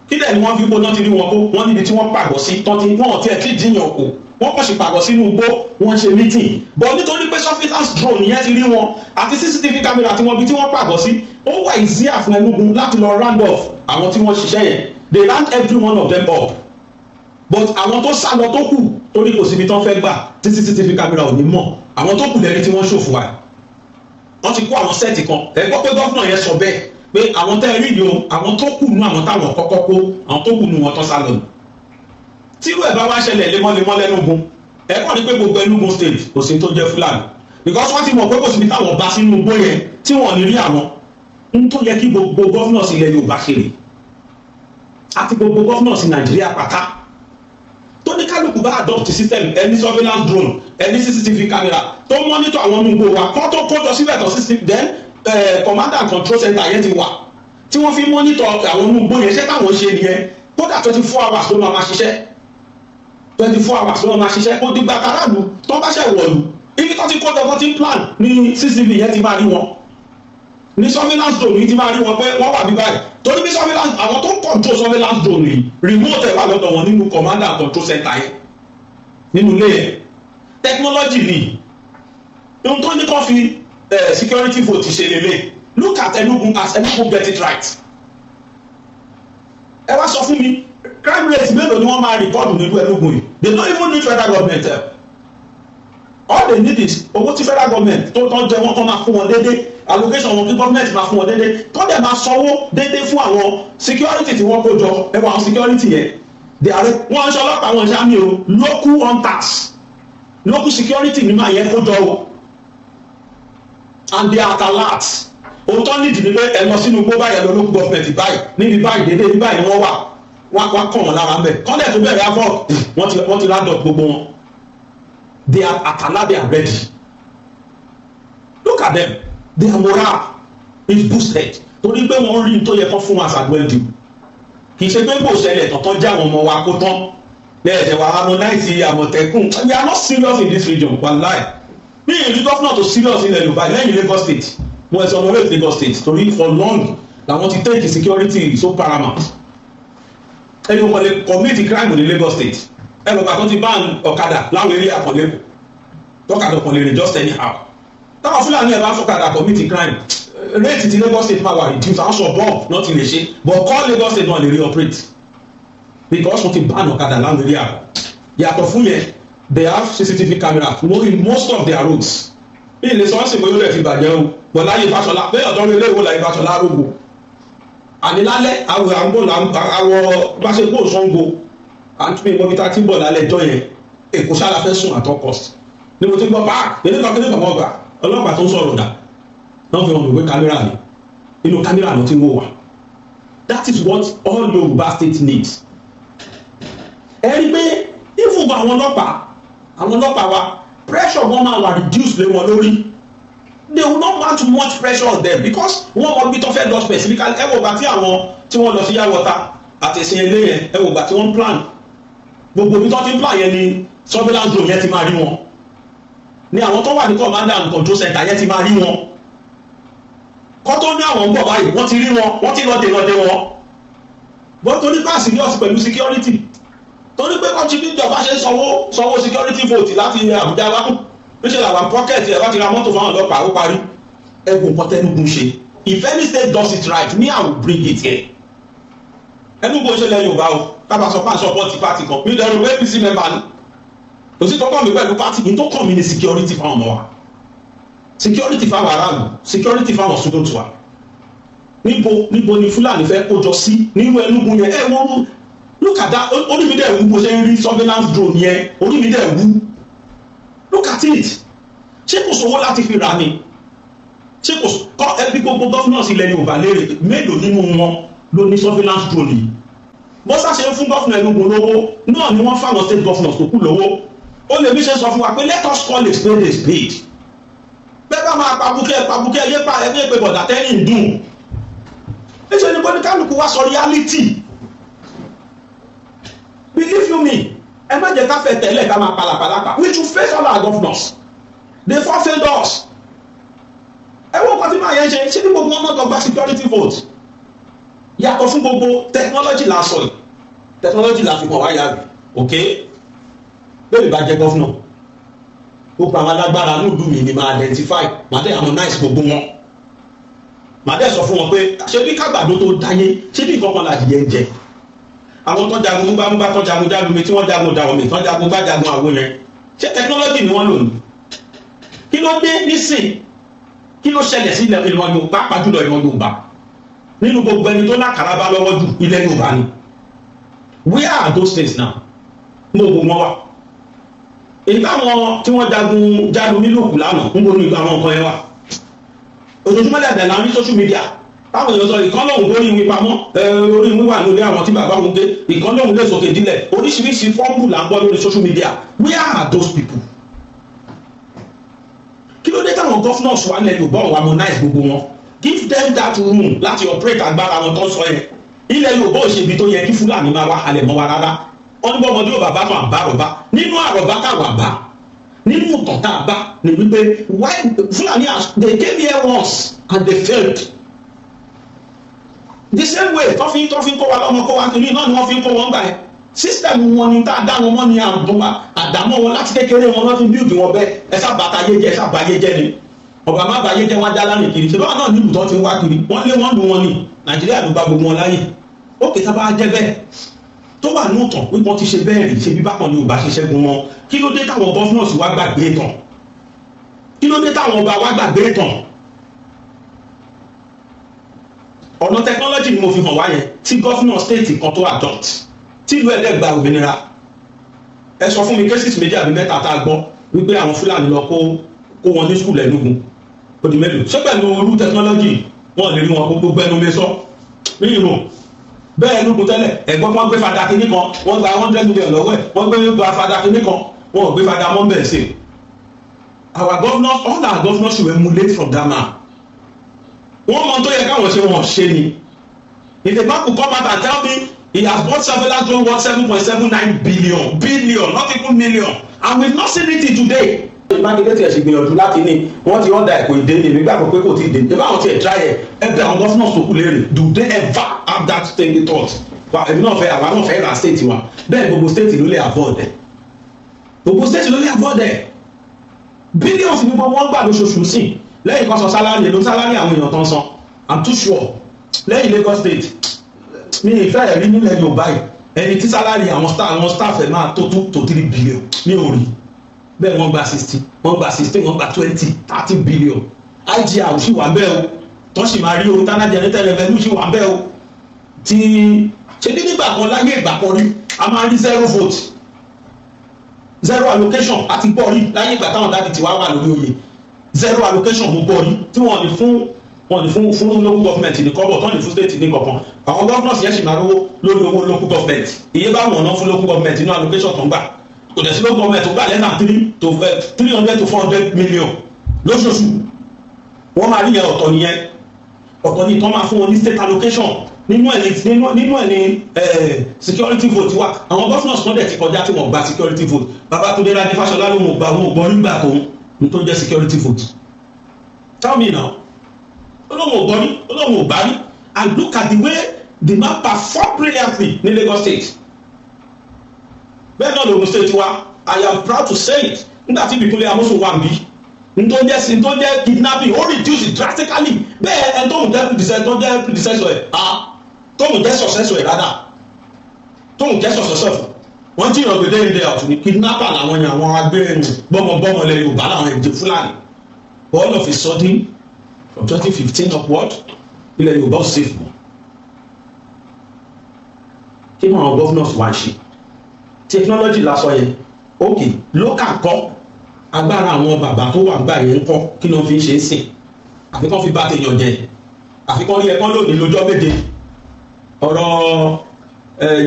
[SPEAKER 3] Kí dẹ̀ ni wọ́n fi kó náà ti rí wọn kó? Wọ́n níbi tí wọ́n pàgọ́ sí tán tí wọ́n ti ẹ̀ tí jiyàn kó, wọ́n kàn sí pàgọ́ sínú igbó, wọ́n ṣe meeting. But nítorí pé surveillance drone yẹn ti rí wọn àti CCTV camera tí wọ́n bí tí wọ́n pàgọ́ sí, ó wà easier fún Enugu láti lọ round off àwọn tí wọ́n ṣiṣẹ́ yẹn. They round every one of them up, but àwọn tó sá lọ tó kù, torí kò síbi tán fẹ́ gbà tí CCTV camera ò ní mọ̀, àwọn tó kù lẹ́ni tí wọ́n ṣòfò wa. Wọ́n ti kó àwọn set kan. Ẹ gbọ́ pé governor yẹn sọ bẹ́ẹ̀ pé àwọn tẹ́ ẹ rí yìí o, àwọn tó kù nú àwọn táwọn kọ́kọ́ kó, àwọn tó kù nú wọn tó sá lọ nù. Tírú ẹ̀ bá wá ṣẹlẹ̀ lemọ́lemọ́ lẹ́nugun, ẹ kọ́ ni pé gbogbo Enugu State kò sí tó jẹ́ Fúlàní, because wọ́n ti mọ̀ pé kò síbi táwọn bá sínú igbó yẹn tí wọ́n ní rí àwọn. Ń tó yẹ kí gbogbo governors ilẹ̀ Yorùbá ṣe rè àti gbogbo governors Nàìjíríà pátá, tó ní kálukú bá adopt system, ẹni surveillance drone, ẹni CCTV camera tó monitor àwọn ọmọ igbó wa kọ́ tó kójọ síbẹ̀ tó system, then command and control center yẹn ti wà tí wọ́n fi monitor àwọn ọmọ igbó yẹn. Ṣé táwọn ṣe nìyẹn? Kódà 24 hours ló máa ṣiṣẹ́, 24 hours ló máa ṣiṣẹ́. Kó dìgbà káràlú tó bá ṣe wọ̀lú, ibi tó ti kójọ tó ti ń plan ní CCTV yẹn ti máa rí wọn, ní surveillance drone yìí ti máa rí wọn pé wọ́n wà bí báyìí, torí bí surveillance, àwọn tó ń control surveillance drone yìí, remote ẹ̀ wà lọ́dọ̀ wọn nínú command and control center yẹn. Nínú ilé yẹn, technology ni ohun tó ní kó fi security vote ṣe lélẹ̀. Look at Enugu, as Enugu get it right. Ẹ wá sọ fún mi, crime rate mélòó ni wọ́n máa record nílùú Enugu yìí? They don't even need federal government help. All they need is owó tí federal government tó tán jẹ wọ́n, kọ́ máa fún wọn déédéé, allocation wọn kí government máa fún wọn déédéé, tó dẹ̀ máa sanwó déédéé fún àwọn security tí wọ́n kó jọ. Ẹ wọ àwọn security yẹn, they are, wọ́n ń ṣe ọlọ́pàá, wọn ṣe army o. Local hunters, local security ni máa yẹ kó jọ o, and they are at alert. Ohun tó nídìí ni pé ẹ lọ sínú igbó báyìí, ẹ lọ local government báyìí, níbi báyìí, déédéé níbi báyìí ni wọ́n wà. Wọ́n wá kàn wọ́n lára ń bẹ̀ kọ́lẹ̀ tó bẹ̀rẹ̀ afọ́. Wọ́n ti round up gbogbo wọn. They are at alert, they are ready. Look at them, their morale is boosted torí pé wọ́n rí tó yẹ kán fún wa àṣàgbọ́n. Kì í ṣe pé kò ṣẹlẹ̀ tọ̀tọ̀ já àwọn ọmọ wa kó tán lẹ́ẹ̀ṣẹ̀ wa harmonize Àmọ̀tẹ́kùn. We are not serious in this region, wallahi. Ní ìlú governor tó serious ilẹ̀ Yorùbá lẹ́yìn Lagos State, mo exonerate Lagos State torí for long làwọn ti take security so paramount. Ẹni wọn lè commit crime ní Lagos State. Ẹnu gbà tó ti ban ọ̀kadà láwọn eré àkànlẹ́kọ̀ọ́, tọ́kadà kan lè rìn just anyhow. Táwọn Fúlàní ẹ̀ bá fọ́kadà commit crime, rate ti Lagos State máa wà reduce. Àwọn suburb náà ti lè ṣe, but call Lagos State náà lè reoperate because wọ́n ti ban ọ̀kadà láwọn eré àkọ́. Yàtọ̀ fún yẹn, they have CCTV camera in most of their roads. Bí ilé sọ́ọ́sì bóyá ó lè fi bàjẹ́ o, bọ̀ láyé Fáṣọlá bẹ́ẹ̀, ọ̀dọ́ ilé ìwò láyé Fáṣọlá rògbò àní lálẹ́ àwọ̀ àǹbọ̀ àwọ̀ bá ṣe kó Ṣàngó àtúnbí ìmọ̀ bíi tá a ti ń bọ̀ lálẹ́ ẹjọ́ yẹn. Èkó sára fẹ́ sùn at all cost ni mo ti gbọ́ pa kíní kan kíní kan. Mọ́ gbà ọlọ́pàá tó ń sọ̀rọ̀ dà náà fi hàn mí pé camera ni, inú camera ló ti ń wò wá. That is what all Yorùbá state needs. Ẹ rí pé even àwọn ọlọ́pàá wa, pressure wọn máa wà reduced lé wọn lórí. They will not want much pressure on them because wọ́n mọ bí tó fẹ́ lọ specifically. Ẹ wò gbà tí àwọn tí wọ́n lọ sí Yàwọ́ta àti ìsìn ilé yẹn, ẹ wò gbà tí wọ́n plan gbogbo ibi tó ti ń plan yẹn ni surveillance drone yẹn ti máa rí wọn, ni àwọn tó wà ní command and control center yẹn ti máa rí wọn. Kọ́ tó ní àwọn ń bọ̀ báyìí, wọ́n ti rí wọn, wọ́n ti lọ dènà dé wọn bọ́n torí pa serious pẹ̀lú security, torí pé kọ́ ti bí ìjọba ṣe sanwó security vote láti Àbújá wá, níṣẹ́ làwọn pocket ẹ̀ bá ti ra mọ́tò fáwọn ọlọ́pàá, ó parí. Ẹ̀gùn nǹkan tẹ́nugun ṣe, if any state does it right, me, I will bring it here. Enugu ṣẹlẹ̀ Yorùbá o. Kábà sọ pé à ń support party kan mi dẹrù APC member ni, kò sí tọ́kàn mi pẹ̀lú party. Ní tó kàn mí ní security fáwọn ọmọ wa, security fáwọn aráàlú, security fáwọn student wa. Níbo ni Fúlàní fẹ́ kó jọ sí nínú Enugu yẹn? Ẹ wọ́n, look at that. Orí mi dẹ̀ wú bó ṣe ń rí surveillance drone yẹn, orí mi dẹ̀ wú. Look at it. Ṣé kò sówó láti fi rà ni? Ṣé kò kọ́ ẹbí gbogbo governors ilẹ̀ Yorùbá léèrè, mélòó nínú wọn ló ní surveillance drone yìí? Bọ́sà ṣe ń fún governor Enugu lówó náà ni wọ́n fáwọn state governors tó kù lówó. Ó lè bí ṣe sọ fún wa pé let us call a spade a spade. Bẹ́ẹ̀ bá máa pabukẹ́ pabukẹ́ yé pa ẹgbẹ́ pé bọ̀dà tẹ́yìn dùn. Níṣẹ́ ni kọ́ni wá sọ reality. Believe you me, ẹ má jẹ́ ká fẹ́ tẹ́lẹ̀ ká máa palàpalàpà. We should face all our governors. They for failed us. Ẹ wọ́n kọ́ tí máa yẹn ṣe, ṣé ní gbogbo wọn náà gba security vote? Yàtọ̀ fún gbogbo technology la sọ yìí, technology la fi hàn wáyà rẹ̀. Ok, bẹ́ẹ̀ bá jẹ́ governor, gbogbo àwọn alágbára nílùú mi ni máa identify, máa dẹ̀ harmonize gbogbo wọn, máa dẹ̀ sọ fún wọn pé ṣé bí kágbàdo tó dáyé, ṣé bí nǹkan kan la jìyẹ ń jẹ. Àwọn tó jagun gbámúgbá, tó jagun jágbe, tí wọ́n jagun dàwọ̀mì, tó jagun gbá, jagun àwo yẹn, ṣé technology ni wọ́n lò ní? Kí ló dé nísìn? Kí ló ṣẹlẹ̀ sí ilẹ̀ ìran Yorùbá, pàápàá jùlọ ìran Yorùbá? Nínú gbogbo ẹni tó lákàrà bá lọ́wọ́ jù, ilẹ̀ Yorùbá ni. Where are those things now? Mo gbogbo wọn wà èyí táwọn tí wọ́n jagun jagun nílòkù lánàá ń gbónú àwọn nǹkan yẹn wà. Ojoojúmọ́ dàgbà la ní social media táwọn èèyàn sọ ìkan lòun lórí ìwé pamọ́, orí ìwé wà lórí àwọn tí bàbá òun gé, ìkan lòun lè sókè dílẹ̀. Oríṣiríṣi fọ́ọ̀mù là ń gbọ́ lórí social media. Where are those people? Kí ló dé táwọn governors wà lẹ́nu Yorùbá òun harmonize gbogbo wọn? Give them that room láti operate agbára wọn tó ń sọ yẹn. Ilẹ̀ Yorùbá ò ṣe ibi tó yẹ kí Fúlàní máa wá halẹ̀ mọ́ wa rárá. Wọ́n ní bọ́mọdé ò bàbá kan àbá àròbá nínú àròbá táwa bá nínú ìtàn tá a bá ní wípé why Fúlàní, they came here once and they failed. The same way tó fi kó wa lọ́mọ, kó wa kiri náà ni wọ́n fi kó wọn gbà yẹn. System wọn ni tá a dá wọn mọ́ ni àdámọ́ wọn láti kékeré wọn lọ́ fi build wọn bẹ́ẹ̀. Ẹ sábà ta yé jẹ, ẹ sábà yé jẹ ni. Ọba má bàyé jẹ́, wọn já lánàá kiri. Ṣe báwọn náà nílùú tó ti ń wá kiri? Wọ́n lé wọn lù wọn ní Nàìjíríà ló gba gbogbo wọn láyè. Ókè, tá bá jẹ́ bẹ́ẹ̀ tó wà ní òtàn wípé wọ́n ti ṣe bẹ́ẹ̀ rí, ṣe bí bákan ni ò bá ṣe ṣẹ́gun wọn, kí ló dé táwọn governors wá gbàgbé tàn? Kí ló dé táwọn ọba wá gbàgbé tàn? Ọ̀nà technology ni mo fi hàn wá yẹn tí governor state kan tó adopt tí ìlú ẹ̀dẹ́ gba òmìnira. Ẹ sọ fún mi cases méjì àbí mẹ́ta tá a gbọ́ wípé àwọn Fúlàní lọ kó wọn ní school Enugu. Ó di mélòó? Ṣé pẹ̀lú irú technology wọn lè rí wọn? Gbogbo ẹnu mi sọ mí ìrò bẹ́ẹ̀. Enugu tẹ́lẹ̀, ẹ̀gbọ́n wọn gbé fada kínní kan, wọ́n gba 100 million lọ́wọ́ ẹ̀. Wọ́n gbé gba fada kínní kan, wọ́n ò gbé fada mọ́ bẹ́ẹ̀ sí. Our governors, all our governors should emulate from that man. Wọ́n mọ tó yẹ káwọn ṣe, wọn ṣe ni. If a man could come out and tell me he has bought surveillance drone worth 7.79 billion, billion, not even million, and we not seen it till today. Mákindé tiẹ̀ ṣe gbìyànjú láti ní wọ́n ti ọ̀dà ẹ̀kọ́ ìdè ní, èmi gbàgbọ́ pé kò tí ì dé. Ṣé báwọn tiẹ̀ try ẹ̀? Ẹ bẹ àwọn governors tó kù léèrè, do they ever have that thing thought wa? Èmi náà fẹ́, àwa náà fẹ́ ra state wa bẹ́ẹ̀. Gbogbo state ló lè afford ẹ̀, gbogbo state ló lè afford ẹ̀. Billions ní gbogbo wọn gbà lóṣooṣù sí lẹ́yìn kan sọ salary. Èlò salary àwọn èèyàn tán san? I'm too sure, lẹ́yìn Lagos State, mi ìfẹ́ ẹ̀rí nílẹ̀ Yorùbá yìí, ẹni tí salary àwọn staff ẹ̀ máa tó 2 to 3 billion, mi ò rí bẹ́ẹ̀. Wọ́n gba 60, wọ́n gba 16, wọ́n gba 20, 30 billion. IGR sì wà bẹ́ẹ̀ o, tó sì máa rí o. Internal generated revenue sì wà bẹ́ẹ̀ o. Tí ṣe ní nígbà kan láyé ìgbà kan rí, a máa rí zero vote, zero allocation. Àti gbọ́ rí láyé ìgbà táwọn daddy tiwa wà lórí oyè, zero allocation, mo gbọ́ rí tí wọ́n ní fún local government ní kọ́bọ̀, tán ní fún state ní kankan. Àwọn governors yẹn sì máa rówó lórí owó local government. Iye bá wọ̀n náà fún local government inú allocation tó ń gbà, kò dẹ̀ sí local government tó gbà less than 300 to 400 million lóṣooṣù. Wọ́n máa rí yẹn. Ọ̀tọ̀ nìyẹn. Ọ̀tọ̀ ní tán máa fún wọn ní state allocation. Nínú ẹ̀ ní security vote wà. Àwọn governors kan dẹ̀ ti kọjá tí wọ́n gba security vote. Babátúndé Rájí Fáṣọlá ló mọ̀ gba wọn ò gbọ́ nígbà tó ní tó jẹ́ security vote. Tell me now. Olóhùn ò gbọ́ rí, olóhùn ò gbá rí. And look at the way the man perform brilliantly ní Lagos State. Bẹ́ẹ̀ náà lòun state wa. I am proud to say it, nígbà tí Ìbíkúnlé Amósùn wà níbí, ntọ́ jẹ́ kidnapping, ó reduce it drastically. Bẹ́ẹ̀ ẹni tóun jẹ́ predecessor, tó jẹ́ predecessor ẹ̀, ah, tóun jẹ́ successor ẹ̀ rádà, tóun jẹ́ successor fún wọ́n jí ìrọ̀gbẹ́ day in, day out ní kidnapper làwọn yẹn, àwọn agbé gbọ́mọgbọ́mọ lẹ Yorùbá làwọn ẹ̀jẹ̀ Fúlàní. All of a sudden, from 2015 upward, ilẹ̀ Yorùbá ò safe mọ́. Kí ni àwọn governors wá ń ṣe? Technology lásọ yẹn, ok. Local kọ́ agbára àwọn bàbá tó wà gbà yẹn ń kọ́, kí ló fi ń ṣe é sìn? Àfi kán fi bá tèèyàn jẹ, àfi kán rí ẹ̀kọ́ lónìí lọ́jọ́ méje. Ọ̀rọ̀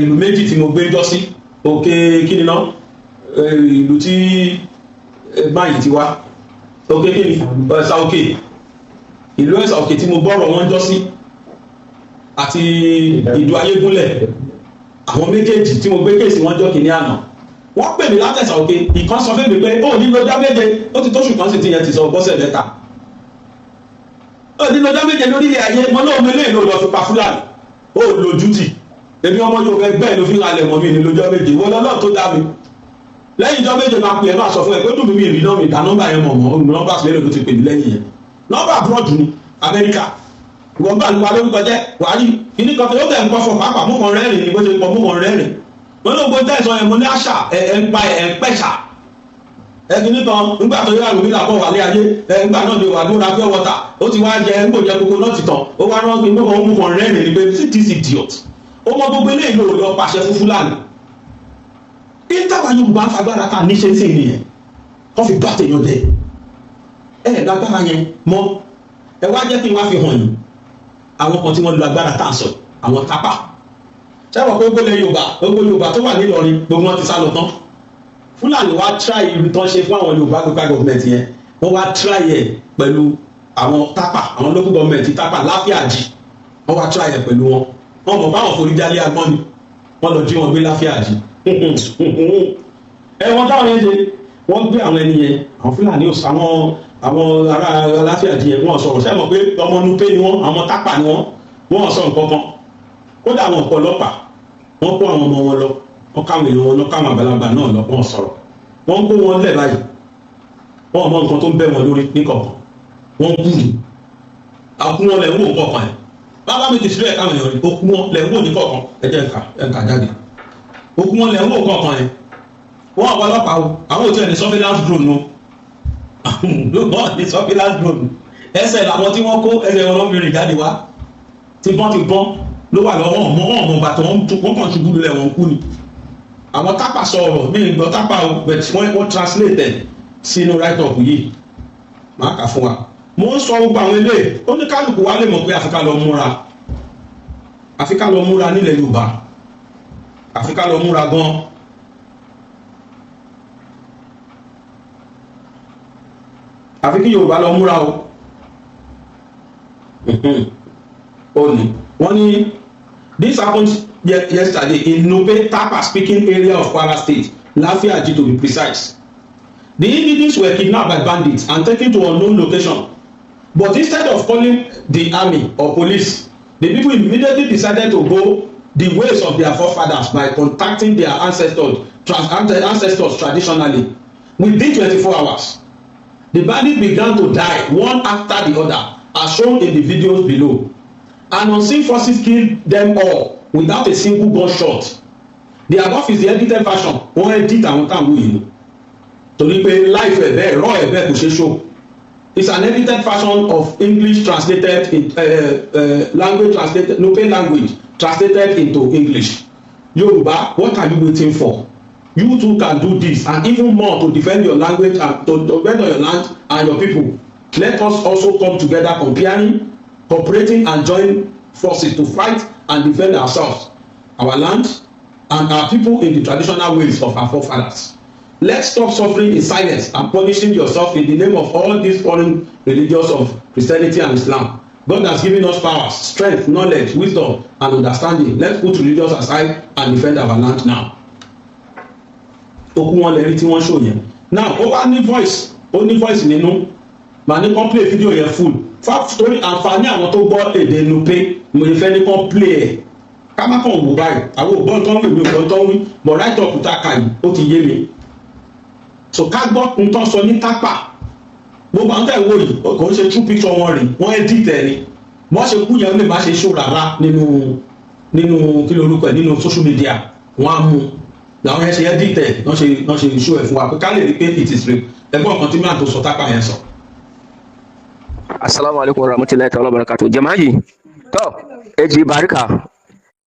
[SPEAKER 3] ìlú méjì tí mo gbé jọ sí òkè, kí ni náà ìlú tí báyìí ti wá? Òkè kí ni? Ẹ̀sà Òkè. Ìlú Ẹ̀sà Òkè tí mo gbọ́rọ̀ wọn jọ sí àti ìlú Ayégúnlẹ̀, àwọn méjèèjì tí mo gbé case wọn jọ kìíní àná, wọ́n pè mí látẹ̀sà Òkè. Ìkan sọ fún mi pé ó ní lọ́jọ́ méje, ó ti tóṣù kan sì ti yẹn ti sọ bọ́sẹ̀ mẹ́ta, ó ní lọ́jọ́ méje lórílẹ̀ ayé. Mọ́ náà mi lè lò lọ fi pa Fúlàní, ó lójú tì. Èmi ọmọ yóò fẹ́ gbẹ́ ló fi halẹ̀ mọ́ mi ní lọ́jọ́ méje. Wọ́n lọ́lọ́ tó dá mi lẹ́yìn ìjọ méje máa pè é, máa sọ fún ẹ pé dùn mí, mi rí náà, mi dá nọ́mbà yẹn mọ̀ mọ́. Nọ́mbà sílẹ̀ ló ti pè mí lẹ́yìn yẹn, nọ́mbà abroad ní Amẹ́ríkà. Ìwọ̀n bá lu wa lórúkọ jẹ́, wàá rí kíní kan tó yóò tẹ̀ ń kọ́ fún pàápàá mú kan rẹ́rìn ní bó ṣe pọ̀ mú kan rẹ́rìn. Wọ́n ló gbọ́ tẹ̀sán yẹn, mo ní àṣà ẹ̀ ń pa ẹ̀ ń pẹ̀ṣà ẹ̀ kíní kan. Nígbà tó yára lómi làbọ̀ wálé ayé ẹ̀, nígbà náà ni wà lóra pure water, ó ti wá jẹ ńgbò jẹ gbogbo náà ti tàn, ó wá rán mú kan, mú kan rẹ́rìn ní pé see this idiot. Ó mọ gbogbo eléyìí ló lọ pàṣẹ fún Fúlàní. Ìtawà Yorùbá fagbára ká níṣẹ́ sí nìyẹn, kọ́ fi bá tèèyàn jẹ ẹ̀ lágbára yẹn mọ́. Ẹ wá jẹ́ kí n wá fi hàn yín àwọn kan tí wọ́n lo agbára tá à ń sọ, àwọn Tápà. Sẹ́wọ̀n pé gbogbo Yorùbá, gbogbo Yorùbá tó wà nílọrin, gbogbo wọn ti sá lọ tán. Fúlàní wá try ibi tán ṣe fún àwọn Yorùbá local government yẹn, wọ́n wá try ẹ̀ pẹ̀lú àwọn Tápà, àwọn local government Tápà Láfíàjì. Wọ́n wá try ẹ̀ pẹ̀lú wọn. Wọ́n mọ̀ báwọn forí jálé agbọ́n ni wọ́n lọ jí wọn gbé Láfíàjì. Ẹ wọ́n táwọn yẹn ṣe, wọ́n gbé àwọn ẹni yẹn, àwọn Fúlàní, àwọn ará Aláfíàjì yẹn, wọ́n sọ̀rọ̀. Sẹ́wọ̀n pé ọmọ Nupe ni wọ́n, àwọn Tápà ni wọ́n. Wọ́n sọ nǹkan kan, kódà àwọn ọ̀pọ̀lọpàá, wọ́n kó àwọn ọmọ wọn lọ. Wọ́n káwọn èèyàn wọn lọ, káwọn àgbàlagbà náà lọ, wọ́n sọ̀rọ̀. Wọ́n ń kó wọn lẹ̀ báyìí, wọ́n mọ nǹkan tó ń bẹ́ wọn lórí níkọ̀ọ̀kan. Wọ́n kú ni àkú wọn lẹ̀ ń wò kọ̀ọ̀kan ẹ̀. Bàbá mi ti sílẹ̀ káwọn èèyàn rí okú wọn lẹ̀ ń wò ní kọ̀ọ̀kan. Ẹ jẹ́ nǹka ẹ̀ǹkà jáde, okú wọn lẹ̀ ń wò kọ̀ọ̀kan ẹ̀. Wọ́n àwọn ọlọ́pàá o, àwọn ò tiẹ̀ ní surveillance drone o, wọ́n ní surveillance drone. Ẹsẹ̀ làwọn tí wọ́n kó ẹsẹ̀ wọn lọ́mìnrin jáde wá, tí bọ́n ti bọ́n ló wà lọ́wọ́ ọmọ ọmọ bàtọ̀. Wọ́n kàn ṣubú lulẹ̀, wọ́n kú ni. Àwọn Tápà sọ̀rọ̀, mi ì gbọ́ Tápà o, but wọ́n translate ẹ̀ sínú write up yìí, máa kà fún wa. Mo ń sọ gbogbo àwọn eléyìí, oníkálukú wa lè mọ̀ pé àfi ká lọ múra, àfi ká lọ múra nílẹ̀ Yorùbá, àfi ká lọ múra gan. Àfi kí Yorùbá lọ múra o. Ó ní wọ́n ní this happened yesterday in Nupe Tapa speaking area of Kwara State, Lafiaji to be precise. The individuals were kidnapped by bandits and taken to unknown location, but instead of calling the army or police, the people immediately decided to go the ways of their forefathers by contacting their ancestors traditionally. Within 24 hours, the bandits began to die one after the other, as shown in the videos below, and unseen forces killed them all without a single gunshot. The above is the edited version. Wọ́n edit àwọn táwọn yìí torí pé life ẹ̀ bẹ́ẹ̀, raw ẹ̀ bẹ́ẹ̀ kò ṣeé show. It's an edited version of English translated in language translated, Nupe language translated into English. Yoruba, what are you waiting for? You too can do this and even more to defend your language and to defend your land and your people. Let us also come together, comparing, cooperating and join forces to fight and defend ourselves, our land and our people in the traditional ways of our forefathers. Let's stop suffering in silence and punishing yourself in the name of all these foreign religions of Christianity and Islam. God has given us powers, strength, knowledge, wisdom and understanding. Let's put religions aside and defend our land now. Okú wọn lè rí tí wọ́n ṣò yẹn. Now, ó wá ní voice, ó ní voice nínú. Màá ní kàn play video yẹn full torí àǹfààní àwọn tó gbọ́ èdè Nupe. Mo lè fẹ́ ní kàn play ẹ̀, ká má kàn wò báyìí. Àwọn ògbọ́n tó ń wí, mi ògbọ́n tó ń wí, but write up tá a kà yìí, ó ti yé mi. So ká gbọ́ nǹkan sọ ní Tápà. Gbogbo àwọn tẹ̀ ń wò yìí, kò ń ṣe true picture wọn rè, wọ́n edit ẹ̀ ni. Wọ́n ṣe kú yẹn, ó lè má ṣe show rárá nínú kí lorúkọ ẹ̀, nínú social media. Wọ́n á mú làwọn yẹn ṣe edit ẹ̀, wọ́n ṣe show ẹ̀ fún wa pé ká lè rí pé it is real. Ẹgbọ́n kan tí máa tó sọ Tápà yẹn sọ.
[SPEAKER 5] Assalamu alaikum warahmatullahi ta'ala barakatuh. Jama'i, to, eji barika,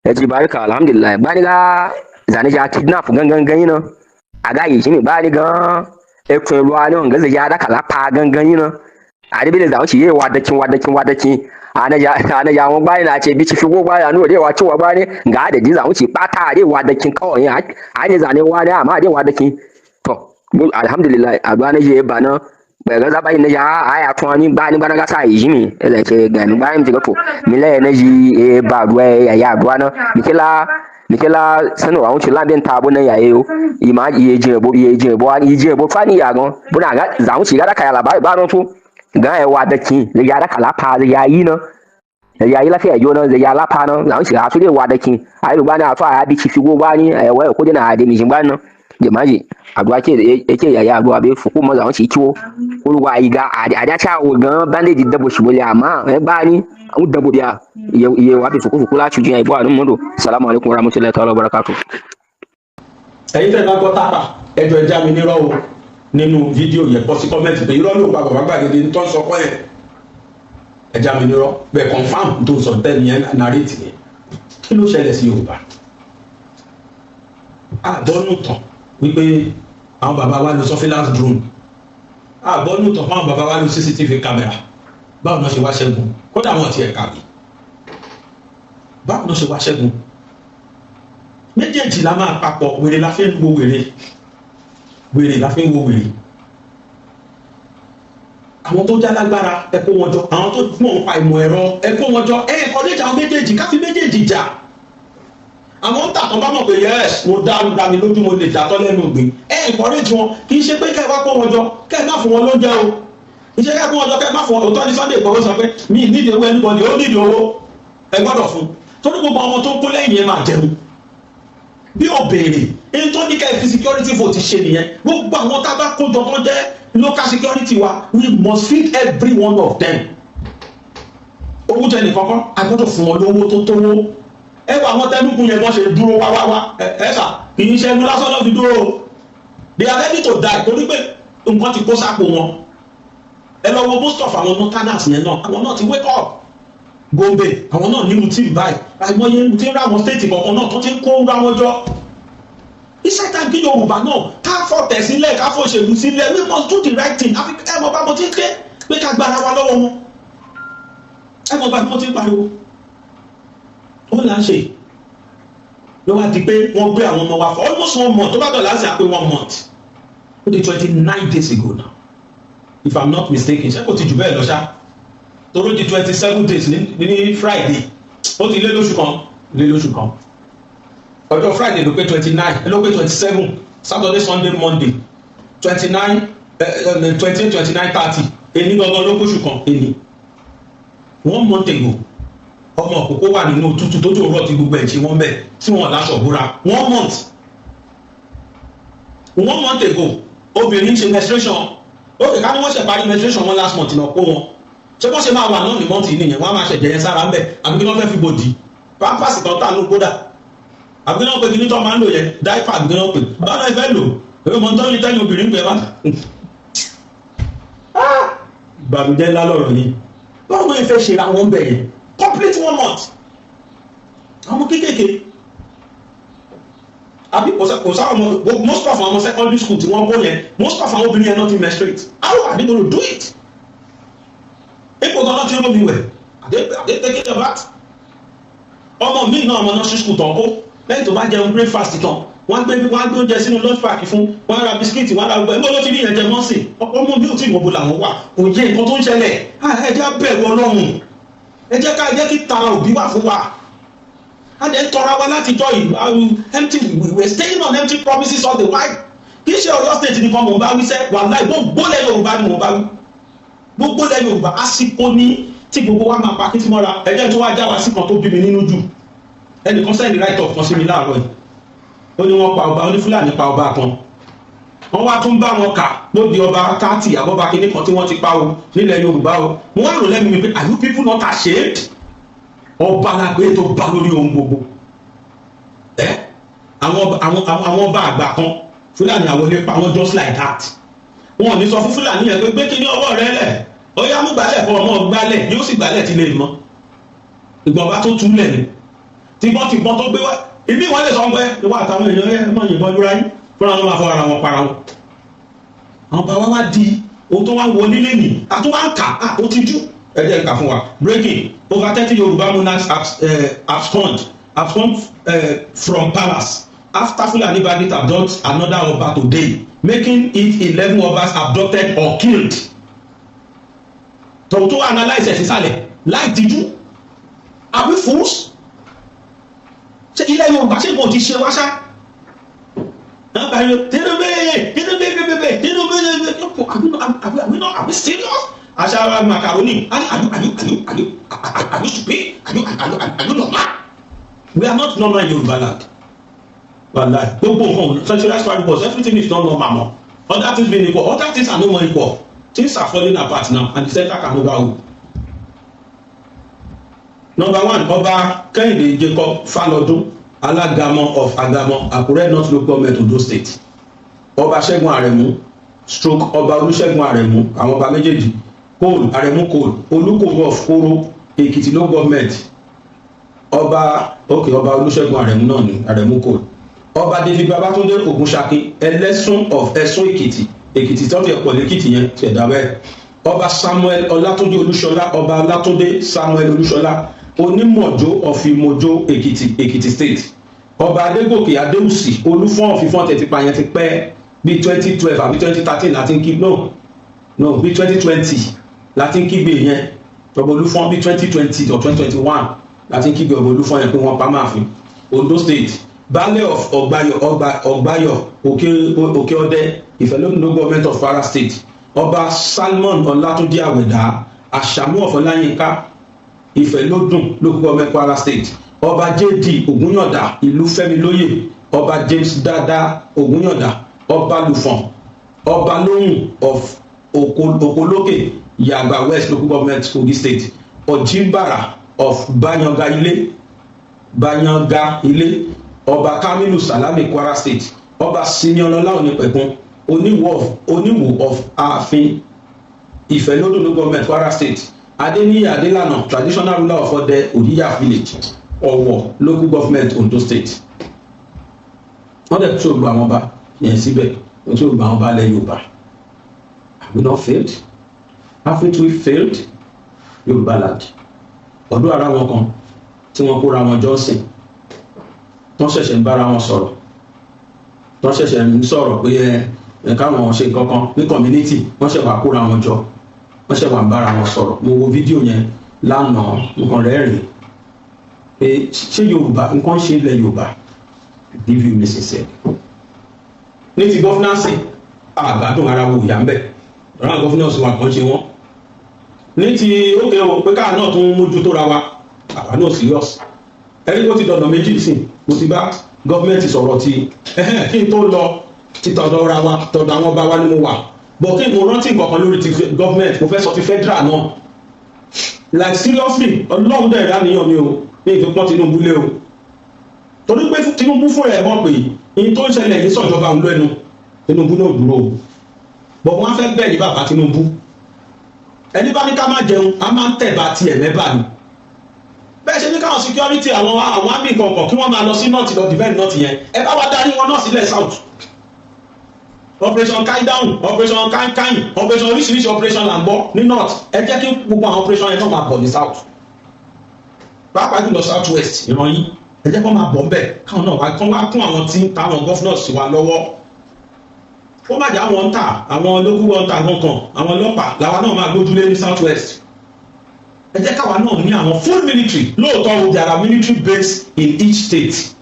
[SPEAKER 5] eji barika, alhamdulillah. Bani ga zane ja kidnap gangan ganyi no. Aga yi shine bani gan ekun ruwa ne wanga zai ya daka la pa gangan yi no. A dibi da zawo shi yewa dakin wadakin wadakin. Ana ja ana ja won bani na ce bi ci figo ba ya no de wa ci wa bani ga da ji zawo ci pata de wadakin kawai ya a ne zane wa ne amma de wadakin. To, alhamdulillah, a ba na je ba na bai ga zaba na ya aya tun ni ba ni ba na ga sa yi mi ele ce ga ni ba mi ga to mi le na ji e ba ruwa ya ya ruwa na mi kila sanwa wuce labin tabo na yaye yo ima iye je bo iye je bo ani je bo fani ya gon buna ga za wuce ga da kaya labari ba no to ga ya wa da kin ya da kala pa ya yi na ya yi lafiya yo na ya la pa na za wuce ga su de wa da kin ayi ba na fa ya bi ci figo ba ni ai wa ko dina ade mi jin ba na jamaji àdúrà ke yake yaya àdúrà bai fuku maza wuce kiwo kurwa yi ga a da cha wo gan bandage dabo shi wole amma e ba ni an dabo biya ye wa bi fuku fuku la chujin ai bo anu mundo. Assalamu alaikum warahmatullahi ta'ala wabarakatuh.
[SPEAKER 3] Ẹ̀yin tẹ́ bá gbọ́ Tápà, ẹjọ́ ẹja mi nírọ́ o nínú fídíò yẹn, bọ́ sí comment pé irọ́ ló pa bàbá gbàgede tó ń sọ kọ́ yẹn. Ẹja mi nírọ́ bẹ́ẹ̀, confam tó ń sọ tẹ́ni yẹn narrate yẹn. Kí ló ṣẹlẹ̀ sí Yorùbá? Àgbọ́nù tán wípé àwọn bàbá wa lo surveillance drone, àgbọ́nù tán fún àwọn bàbá wa lo CCTV camera. Báwo náà ṣe wá ṣẹ́gun? Kódà wọn ti ẹ̀ kàwé, báwo náà ṣe wá ṣẹ́gun? Méjèèjì la máa papọ̀. Wèrè la fi ń wo wèrè, wèrè la fi ń wo wèrè. Àwọn tó jálágbára, ẹ kó wọn jọ. Àwọn tó mọ̀ ń pa ìmọ̀ ẹ̀rọ, ẹ kó wọn jọ. Ẹ kọ́ àwọn méjèèjì, ká fi méjèèjì jà. Àwọn ń tàtọ́ bá mọ̀ pé yes, mo dá dá mi lójú, mo lè dàtọ́ lẹ́nu ìgbín, ẹ encourage wọn. Kì í ṣe pé kẹ́ ẹ wá kó wọn jọ, kẹ́ ẹ má fún wọn lóúnjẹ o. Kì í ṣe kẹ́ ẹ kó wọn jọ, kẹ́ ẹ má fún wọn. Òótọ́ ni Sunday Igboho sọ pé mi ì nídìí owó anybody, ó nídìí owó, ẹ gbọ́dọ̀ fún, torí gbogbo ọmọ tó ń kó lẹ́yìn yẹn máa jẹun. Bí o béèrè èyí tó ní ká ẹ fi security vote ṣe nìyẹn. Gbogbo àwọn tá a bá kó jọ tó jẹ́ local security wa, we must feed every one of them. Owó jẹ nìkan kọ́, a gbọ́dọ̀ fún wọn lówó tó tówó. Ẹ wọ àwọn tẹnukun yẹn, bọ́n ṣe dúró wá wá wá. Ẹ sà, kì í ṣe ẹnu lásán náà fi dúró o. They are ready to die, torí pé nǹkan ti kó sápò wọn. Ẹ lọ wo most of àwọn northerners yẹn náà, àwọn náà ti wake up. Gombe, àwọn náà nínú team báyìí. Àìmọye tí ń rá àwọn state kọ̀ọ̀kan náà tó ti ń kó ra wọn jọ. Iṣẹ́ tá kí Yorùbá náà ká fọ̀tẹ̀ sílẹ̀, ká fòṣèlú sílẹ̀. We must do the right thing. Àfi ẹ mọ̀ bá mo ti ń ké pé ká gbára wa lọ́wọ́ wọn. Ẹ mọ̀ bá mo ti ń pariwo, ó là ń ṣe ló wá di pé wọ́n gbé àwọn ọmọ wa for almost one month. Tó bá dọ̀là sí àpé one month, ó di 29 days ago now, if I'm not mistaken. Ṣé kò ti jù bẹ́ẹ̀ lọ ṣá? Toró di 27 days ní Friday. Ó ti lé lóṣù kan, lé lóṣù kan. Ọjọ́ Friday ló pé 29, ló pé 27. Saturday, Sunday, Monday, 29, 28, 29, 30. Èní gangan ló kóṣù kan èní. One month ago, ọmọ òkókó wà nínú òtútù tó tó rọ̀ tí gbogbo ẹ̀ ṣe wọ́n bẹ̀ tí wọ́n láṣọ búra. One month, one month ago, obìnrin ń ṣe menstruation. Ó kè ká ní wọ́n ṣe parí menstruation wọn last month náà kó wọn. Ṣé wọ́n ṣe máa wà náà ní month nìyẹn? Wọ́n á máa ṣẹ̀jẹ̀ yẹn sára ń bẹ̀, àbí kí wọ́n fẹ́ fi bòdì pampers kan tà ló kódà, àbí kí wọ́n pè kí ní tó máa ń lò yẹn, diaper, àbí kí wọ́n pè báwọn náà fẹ́ lò? Èmi mọ̀ nítorí tẹ́yìn obìnrin pè wá. Ìbànújẹ́ ńlá lọ̀rọ̀ yìí. Báwo ni ìfẹ́ ṣe ra wọn bẹ̀ yẹn complete one month, àwọn kéékèèké? Àbí kò sáwọn ọmọ, most of àwọn secondary school tí wọ́n kó yẹn, most of àwọn obìnrin yẹn náà ti menstruate. How are they gonna do it? Ipò kan náà ti rómi wẹ̀. Are they taking a bath? Ọmọ mi náà, ọmọ nursery school tán kó, lẹ́yìn tó bá jẹun breakfast tán, wọ́n gbé oúnjẹ sínú lunch pack fún wọ́n, ra bisikíìtì, wọ́n ra gbogbo ẹ̀. Ló ti rí yẹn jẹ mọ́sìn. Ọmọ mi ò tí ì mọ̀ bó làwọn wà, kò yé nǹkan tó ń ṣẹlẹ̀. Ẹ jẹ́ bẹ̀rù Ọlọ́run. Ẹ jẹ́ ká jẹ́ kí tara òbí wà fún wa. A dẹ̀ ń tọra wa láti jọ yìí. Empty, we were staying on empty promises all the while. Kì í ṣe Ọ̀yọ́ State nìkan mò ń bá wí sẹ́. Wàláì, gbogbo lẹ̀ Yorùbá ni mò ń bá wí, gbogbo lẹ̀ Yorùbá. Àsìkò ní tí gbogbo wa máa pa kí tí mọ́ra. Ẹ jẹ́ tó wá já wa sí kan tó bí mi nínú jù. Ẹnìkan send write up kan sí mi láàárọ̀ yìí. Ó ní wọ́n pa ọba, ó ní Fúlàní pa ọba kan. Wọ́n wá tún bá wọn kà ló di ọba 30 àbọ̀bá kínní kan tí wọ́n ti pa o nílẹ̀ Yorùbá o. Mo wá rò lẹ́nu mi pé, are you people not ashamed? Ọba la gbé tó bá lórí ohun gbogbo ẹ. Àwọn ọba àgbà kan, Fúlàní àwọn ilé pa wọn just like that. Wọn ò ní sọ fún Fúlàní yẹn pé gbé kíní ọwọ́ rẹ lẹ̀, ó yá, mú gbálẹ̀ fún ọmọ gbálẹ̀, yóò sì gbálẹ̀ tí lè mọ́. Ìgbọ̀n bá tó túlẹ̀ ni tìbọn tìbọn tó gbé wá ibi, wọn lè sọ pé ìwọ àtàwọn èèyàn ẹ máa yìnbọn lóra yín fúnra wọn, máa fọ ara wọn para wọn. Àwọn bàbá wa di ohun tó wá wọlé lẹ́nìí, àtúwá ń kà á, ó ti jú. Ẹ jẹ́ ká fún wa. Breaking: over 30 Yorùbá monarchs abscond from palace after Fulani bandit abduct another ọba today, making it 11 obas abducted or killed. Tọ̀hún tó wà analyse ẹ̀ sísàlẹ̀ láì tijú. Are we fools? Ṣé ilẹ̀ Yorùbá, ṣé kò ti ṣe wá ṣá? Wọ́n pariwo Tinubu, Tinubu, Tinubu, Tinubu. Are we serious? Àṣà macaroni. Are you stupid? Are you normal? We are not normal in Yorùbá land. Wàláì, gbogbo nǹkan, centralized paribus, everything is not normal mọ́. Other things being equal, other things are no more equal. Things are falling apart now and the center can overrule. Number one, Ọba Kẹ́hìndé Jacob Falọdún, Alágàmọ of Àgàmọ, Àkúrẹ́ North Local Government, Ondo State. Ọba Ṣẹ́gun Àrẹ̀mú stroke Ọba Olúṣẹ́gun Àrẹ̀mú, àwọn ọba méjèèjì, Cole Àrẹ̀mú Cole, Olúkòrò of Kóró, Èkìtì Local Government. Ọba, ok, Ọba Olúṣẹ́gun Àrẹ̀mú náà ni Àrẹ̀mú Cole. Ọba David Babatunde Ogunṣakin, Ẹlẹ́sùn of Ẹ̀sùn Èkìtì, Èkìtì tó ti ẹ̀pọ̀ lẹ́kìtì yẹn ti ẹ̀dá bẹ́ẹ̀. Ọba Samuel Ọlátúndé Olúṣọlá, Ọba Ọlátúndé Samuel Olúṣọlá, Onímọ̀jó of Ìmọ̀jó Èkìtì, Èkìtì State. Ọba Adégòkè Adéwùsì, Olúfọ́n of Ìfọ́n, tẹ̀tí pa yẹn ti pẹ́, bíi 2012 àbí 2013 láti ń kí. No, no, bíi 2020 láti ń kígbe yẹn. Ọba Olúfọ́n, bíi 2020 or 2021 láti ń kígbe ọba Olúfọ́n yẹn pé wọ́n pa máàfin. Ondo State, Baálẹ̀ of Ọgbáyọ̀, Ọgbà Ọgbáyọ̀, Òkè Òkè Ọdẹ, Ìfẹ́lódùn Local Government of Kwara State. Ọba Salmon Ọlátúndé Àwẹ̀dá, Àṣàmú of Ọláyínká, Ìfẹ́lódùn Local Government, Kwara State. Ọba Jd Ògúnyàndá, Ìlú Fẹ́milóyè. Ọba James Dada Ògúnyàndá, Ọba Lufọ̀n, Ọba Lóhùn of Okolókè, Yàgbà West Local Government, Kogi State, Ọ̀jìnbàrà of Bayanga Ilé, Bayanga Ilé, Ọba Kamilu Salami, Kwara State, Ọba Simeon Onípẹ̀kun, Oníwò of Ààfin Ìfẹ́lódùn Local Government, Kwara State, Adeniyi Adelana, traditional ruler of Ọdẹ Òdìyà Village, Ọ̀wọ̀ Local Government, Ondo State. Wọ́n dẹ̀ tó gba àwọn ọba yẹn síbẹ̀, wọ́n tó gba àwọn ọba ilẹ̀ Yorùbá. Have we not failed? Haven't we failed Yorùbá land? Ọdún ara wọn kan tí wọ́n kóra wọn jọ́sìn, wọ́n ṣẹ̀ṣẹ̀ ń bára wọn sọ̀rọ̀, wọ́n ṣẹ̀ṣẹ̀ ń sọ̀rọ̀ pé ẹ káwọn ṣe nǹkan kan ní community. Wọ́n ṣẹ̀ wá kóra wọn jọ, wọ́n ṣẹ̀ wá ń bára wọn sọ̀rọ̀. Mo wo fídíò yẹn lánàá, nǹkan rẹ́rìn pé ṣé Yorùbá nǹkan ṣe ilẹ̀ Yorùbá. Give you me sincere, ní ti governance, àgbàdùn ara wo ìyá ń bẹ̀ lọ́nà governance wa kan ṣe wọ́n ní ti ókè o, pé káà náà tún mójútó ra wa, àwa náà serious. Ẹni tó ti dọ̀nà méjì sìn, mo ti bá gọ́ọ̀mẹ̀ntì sọ̀rọ̀ ti kí n tó lọ ti tọ̀dọ̀ ra wa, tọ̀dọ̀ àwọn ọba wa ni mo wà bọ̀. Kí mo rántí nǹkan kan lórí ti gọ́ọ̀mẹ̀ntì, mo fẹ́ sọ ti federal náà. Like seriously, Ọlọ́run dẹ̀ ìdánìyàn mi o ní ìfipọ́n Tinubu lé o, torí pé Tinubu fún ẹ̀ mọ̀ pé ní tó ń ṣẹlẹ̀ yìí sọ̀jọba òun lẹ́nu. Tinubu náà dúró o bọ̀. Wọ́n fẹ́ bẹ́ẹ̀ ní bàbá Tinubu, ẹni bá ní ká má jẹun, a máa ń tẹ̀ bá tiẹ̀ mẹ́bà ni. Bẹ́ẹ̀ ṣe ní káwọn security, àwọn army kọ̀ọ̀kan, kí wọ́n máa lọ sí north lọ defend north yẹn, ẹ bá wa darí wọn náà sílẹ̀ south. Operation kai down, operation kai kai, operation, oríṣiríṣi operation là ń gbọ́ ní north. Ẹ jẹ́ kí gbogbo àwọn operation yẹn náà máa bọ̀ ní south, pàápàá jùlọ south west ìran yín. Ẹ jẹ́ kó máa bọ̀ ńbẹ̀, káwọn náà wá kán wá kún àwọn tí ń ta àwọn governors wa lọ́wọ́. Ó má jẹ́ àwọn ń tà àwọn local hunter kankan, àwọn ọlọ́pàá làwa náà máa gbójúlé ní south west. Ẹ jẹ́ káwa náà ní àwọn full military. Lóòótọ́ o, there are military base in each state,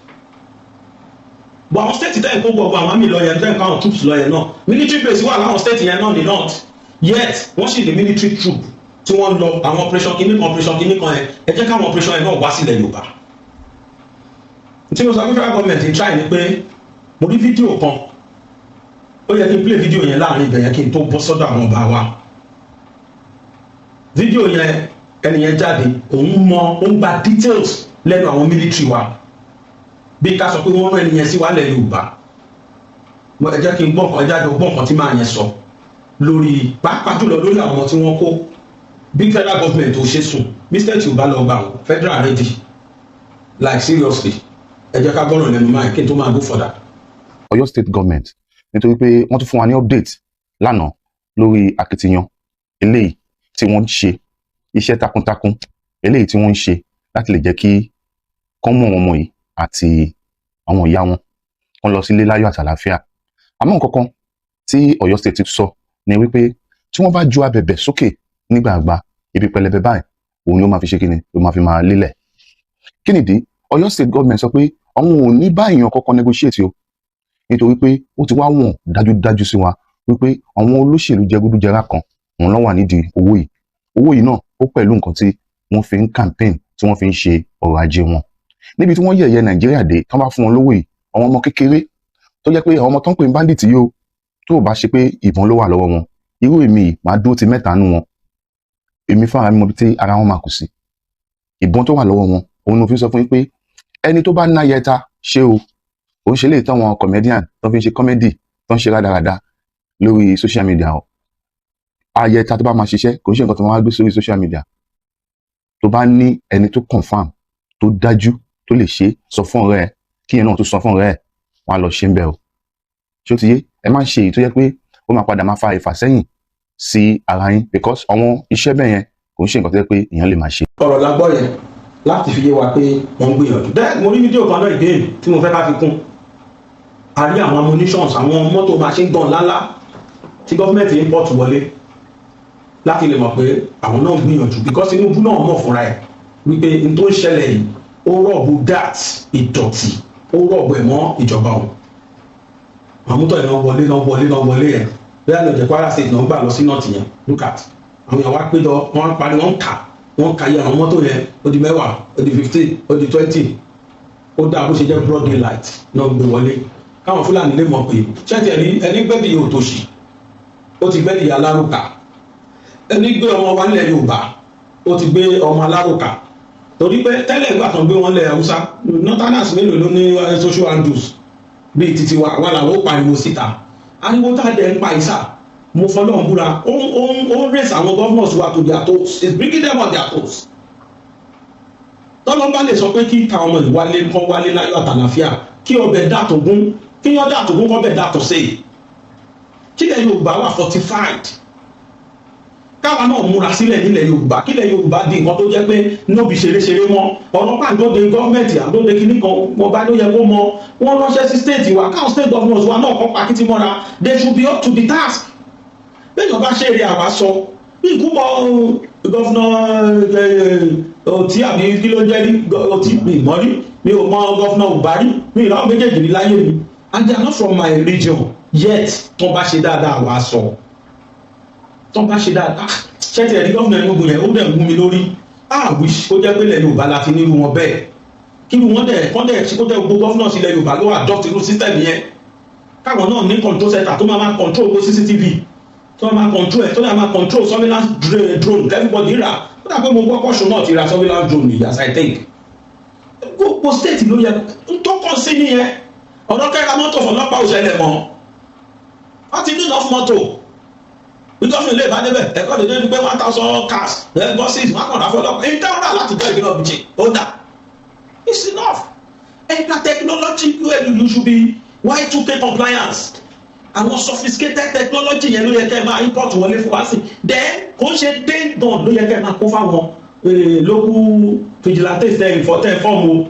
[SPEAKER 3] but àwọn state tẹ́ ẹ̀ kó gbogbo àwọn army lọ yẹn, tẹ́ ẹ̀ kó àwọn troops lọ yẹn náà, military base wà láwọn state yẹn náà ní north. Yet wọ́n sì ní military troop tí wọ́n lọ àwọn operation kìíní kan, operation kìíní kan yẹn. Ẹ jẹ́ káwọn operation yẹn náà wá sílẹ̀ Yorùbá. Tí mo sọ pé federal government ń try ni pé mo rí fídíò kan, ó yẹ kí n play fídíò yẹn láàrin ibẹ̀ yẹn kí n tó bọ́ sọ́dọ̀ àwọn ọba wa. Fídíò yẹn, ẹni yẹn jáde, òun mọ, ó ń gba details lẹ́nu àwọn military wa, bí ká sọ pé wọ́n rán ẹni yẹn sí wa lẹ̀ Yorùbá. Ẹ jẹ́ kí n gbọ́ nǹkan, ẹ jáde gbọ́ nǹkan tí máa yẹn sọ lórí, pàápàá jùlọ lórí àwọn ọmọ tí wọ́n kó, bí federal government ò ṣe sùn, bí state ò bá lọ gbà wọ́n, federal ready. Like seriously, ẹ jẹ́ ká gbọ́rọ̀ lẹ́nu máa kí n tó máa go further.
[SPEAKER 6] Ọ̀yọ́ State Government, nítorí pé wọ́n tún fún wa ní update lánàá lórí akitiyan eléyìí tí wọ́n ń ṣe, iṣẹ́ takuntakun eléyìí tí wọ́n ń ṣe láti lè jẹ́ kí kán mú àwọn ọmọ yìí àti àwọn ìyá wọn kán lọ sílé láyọ̀ àtàlàáfíà. Àmọ́ nǹkan kan tí Ọ̀yọ́ State ti sọ ni wípé tí wọ́n bá ju abẹ̀bẹ̀ sókè nígbàgbà, ibi pẹlẹbẹ báyìí òun ni ó máa fi ṣe kíni, ló máa fi máa lélẹ̀. Kí nìdí? Ọ̀yọ́ State Government sọ pé àwọn ò ní bá èèyàn kankan negotiate o, nítorí pé ó ti wá wọ̀n dájúdájú sí wa wípé àwọn olóṣèlú jẹgúdújẹrá kan òun ló wà nídìí owó yìí. Owó yìí náà ó pẹ̀lú nǹkan tí wọ́n fi ń campaign, tí wọ́n fi ń ṣe ọrọ̀ ajé wọn, níbi tí wọ́n yẹ̀yẹ́ Nàìjíríà dé. Tí wọ́n bá fún wọn lówó yìí, àwọn ọmọ kékeré tó jẹ́ pé àwọn ọmọ tó ń pè ní bandit yìí o, tó o bá ṣe pé ìbọn ló wà lọ́wọ́ wọn, irú èmi yìí máa dúró ti mẹ́ta nú wọn. Èmi fúnra mi mọ ibi tí ara wọn máa kù sí. Ìbọn tó wà lọ́wọ́ wọn, òun ni mo fi sọ fún yín pé ẹni tó bá ná yẹta ṣé o, òun ṣe lè tán wọn comedian tó fi ń ṣe comedy, tó ń ṣe rádaràda lórí social media o. Ayẹta tó bá máa ṣiṣẹ́, kò ń ṣe nǹkan tó máa gbé sórí social media. Tó bá ní ẹni tó confirm, tó dájú, tó lè ṣe, sọ fún ọ̀rẹ́ ẹ, kí yẹn náà tó sọ fún ọ̀rẹ́ ẹ, wọn á lọ ṣe ń bẹ o. Ṣé ó ti yé? Ẹ má ṣe èyí tó yẹ pé ó máa padà máa fa ìfàsẹ́yìn sí ara yín, because àwọn iṣẹ́ bẹ́ẹ̀ yẹn kò ń ṣe nǹkan tó yẹ pé èèyàn lè máa ṣe.
[SPEAKER 3] Ọ̀rọ̀ la gbọ́ yẹn láti fi yé wa pé wọ́n ń gbìyànjú. Bẹ́ẹ̀ mo rí fídíò kan náà again tí mo fẹ́ ká fi kún. A rí àwọn ammunitions, àwọn mọ́tò machine gun ńláńlá tí gọ́ọ̀mẹ̀ntì import wọlé, láti lè mọ̀ pé àwọn náà ń gbìyànjú, because Tinubu náà mọ̀ fúnra ẹ̀ wípé n tó ń ṣẹlẹ̀ yìí, ó rub dirt, ìdọ̀tí, ó rub ẹ̀ mọ́ ìjọba òun. Àwọn mọ́tò yẹn náà wọlé náà wọlé náà wọlé yẹn, bẹ́ẹ̀ ló jẹ́ Kwara State náà gbà lọ sí north yẹn. Look at àwọn èèyàn wá péjọ, wọ́n parí, wọ́n ń kà, wọ́n ka iye àwọn mọ́tò yẹn, ó di 10, ó di 15, ó di 20. Ó dáa bó ṣe jẹ́ broad daylight náà gbé wọlé, káwọn Fúlàní lè mọ̀ pé ṣẹ́ẹ̀tì ẹni ẹni gbẹ́dì yóò tòṣì, ó ti gbẹ́dì alárùkà. Ẹni gbé ọmọ wa nílẹ̀ Yorùbá, ó ti gbé ọmọ alárùkà, torí pé tẹ́lẹ̀ ìgbà kan gbé wọn lẹ̀ Haúsá, northerners mélòó ló ní social handles bíi titi wa? Wà làwọn ó pariwo síta. Ariwo tá a dẹ̀ ń pa ìsà, mo fọlọ́run búra, ó ń raise àwọn governors wa to their toes. It's bringing them on their toes. Tọ́lọ́ bá lè sọ pé kí ká ọmọ ìwálé kán wálé láyọ̀ àtàlàfíà, kí ọbẹ̀ dàtò gún, kí yán dàtò gún, kọ́bẹ̀ dàtò sí i, kílẹ̀ Yorùbá wà fortified, káwa náà múra sílẹ̀ nílẹ̀ Yorùbá, kílẹ̀ Yorùbá di nǹkan tó jẹ́ pé nóbi ṣeréṣeré mọ́. Ọ̀rọ̀ pàǹdóde gọ́ọ̀mẹ̀ntì àdóde kìíní kan, wọn bá ló yẹ kó mọ wọn ránṣẹ́ sí state wa, káwọn state governors wa náà kọ́ pakítí mọ́ra. They should be up to the task. Bẹ́ẹ̀ bá ṣe eré àwa sọ bí ikú mọ governor Ọtí àbí kí ló ń jẹ́ rí Ọtí mi mọ́ rí, mi ò mọ governor Buhari, mi ìlànà méjèèjì ní láyé mi, and they are not from my region yet. Tó bá ṣe dáadáa, wàá sọ. Tó bá ṣe dáadáa, ṣẹ́tì ẹ̀rí governor Enugu yẹn, ó dẹ̀ wú mi lórí. Ah, wish ó jẹ́ pé ilẹ̀ Yorùbá la ti nírú wọn bẹ́ẹ̀, kí irú wọn dẹ̀ kọ́ dẹ̀ kó dẹ̀ gbogbo governor ilẹ̀ Yorùbá ló adopt irú system yẹn, káwọn náà ní control center tó máa máa control gbogbo CCTV, tó máa máa control ẹ̀, tó máa máa control surveillance drone. Everybody rà ó dà pé mo gbọ́ pọ̀ṣù náà ti ra surveillance drone yìí, as I think. Gbogbo state ló yẹ tó kàn sí nìyẹn. Ọ̀dọ́ kẹ́ra mọ́tò fọlọ́pàá ò ṣẹlẹ̀ mọ́, wọ́n ti ní enough mọ́tò. Bí gómìnà ilé ìbádébẹ̀ ẹ̀kọ́ lè dé pé 1,000 cars, buses, wọn kàn rà fọlọ́pàá èyí táwọn rà láti jọ ìgbìnà ọ̀bìjì ó dà. It's enough. Ẹ̀ka technology, you should be Y2K compliance. Àwọn sophisticated technology yẹn ló yẹ kẹ́ ẹ máa import wọlé fún wa sí. Then kò ń ṣe dane gun ló yẹ kẹ́ ẹ máa kó fáwọn local vigilantes tẹ ìfọ̀ tẹ fọ́ọ̀mù o.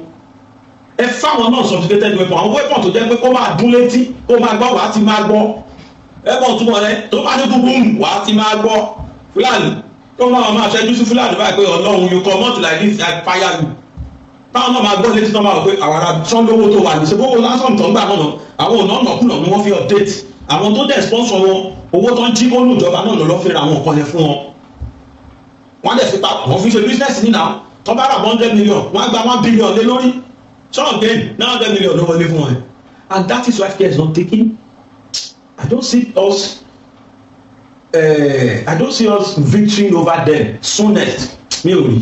[SPEAKER 3] Ẹ fáwọn náà sophisticated weapon, àwọn weapon tó jẹ́ pé kó máa dún létí, kó máa gbọ́, wàá ti máa gbọ́. Ẹ̀bọ̀n túmọ̀ rẹ tó bá ní búbúm, wàá ti máa gbọ́. Fúlàní tó máa máa ṣẹ́jú sí Fúlàní báyìí pé Ọlọ́run, you come out like this, I fire you. Táwọn náà máa gbọ́ létí náà, máa wọ pé àwọn ará sọ́n lówó tó wà ní ṣe gbówó lásán tó ń gbà náà. Àwọn ọ̀nà ọ̀nàkùnà ni wọ́n fi update àwọn tó dẹ̀ sponsor wọn. Owó tó ń jí kó lù ìjọba náà lọ́ fi ra àwọn nǹkan yẹn fún wọn. Wọ́n dẹ̀ fi pa wọ́n fi ṣe business nínà. Tó bá rà 100 million, wọ́n á gba 1 billion lé lórí sọ́ọ̀ gain 900 million ló wọlé fún wọn. And that is why care is not taken. I don't see us victory over them soonest. Mi ò rí,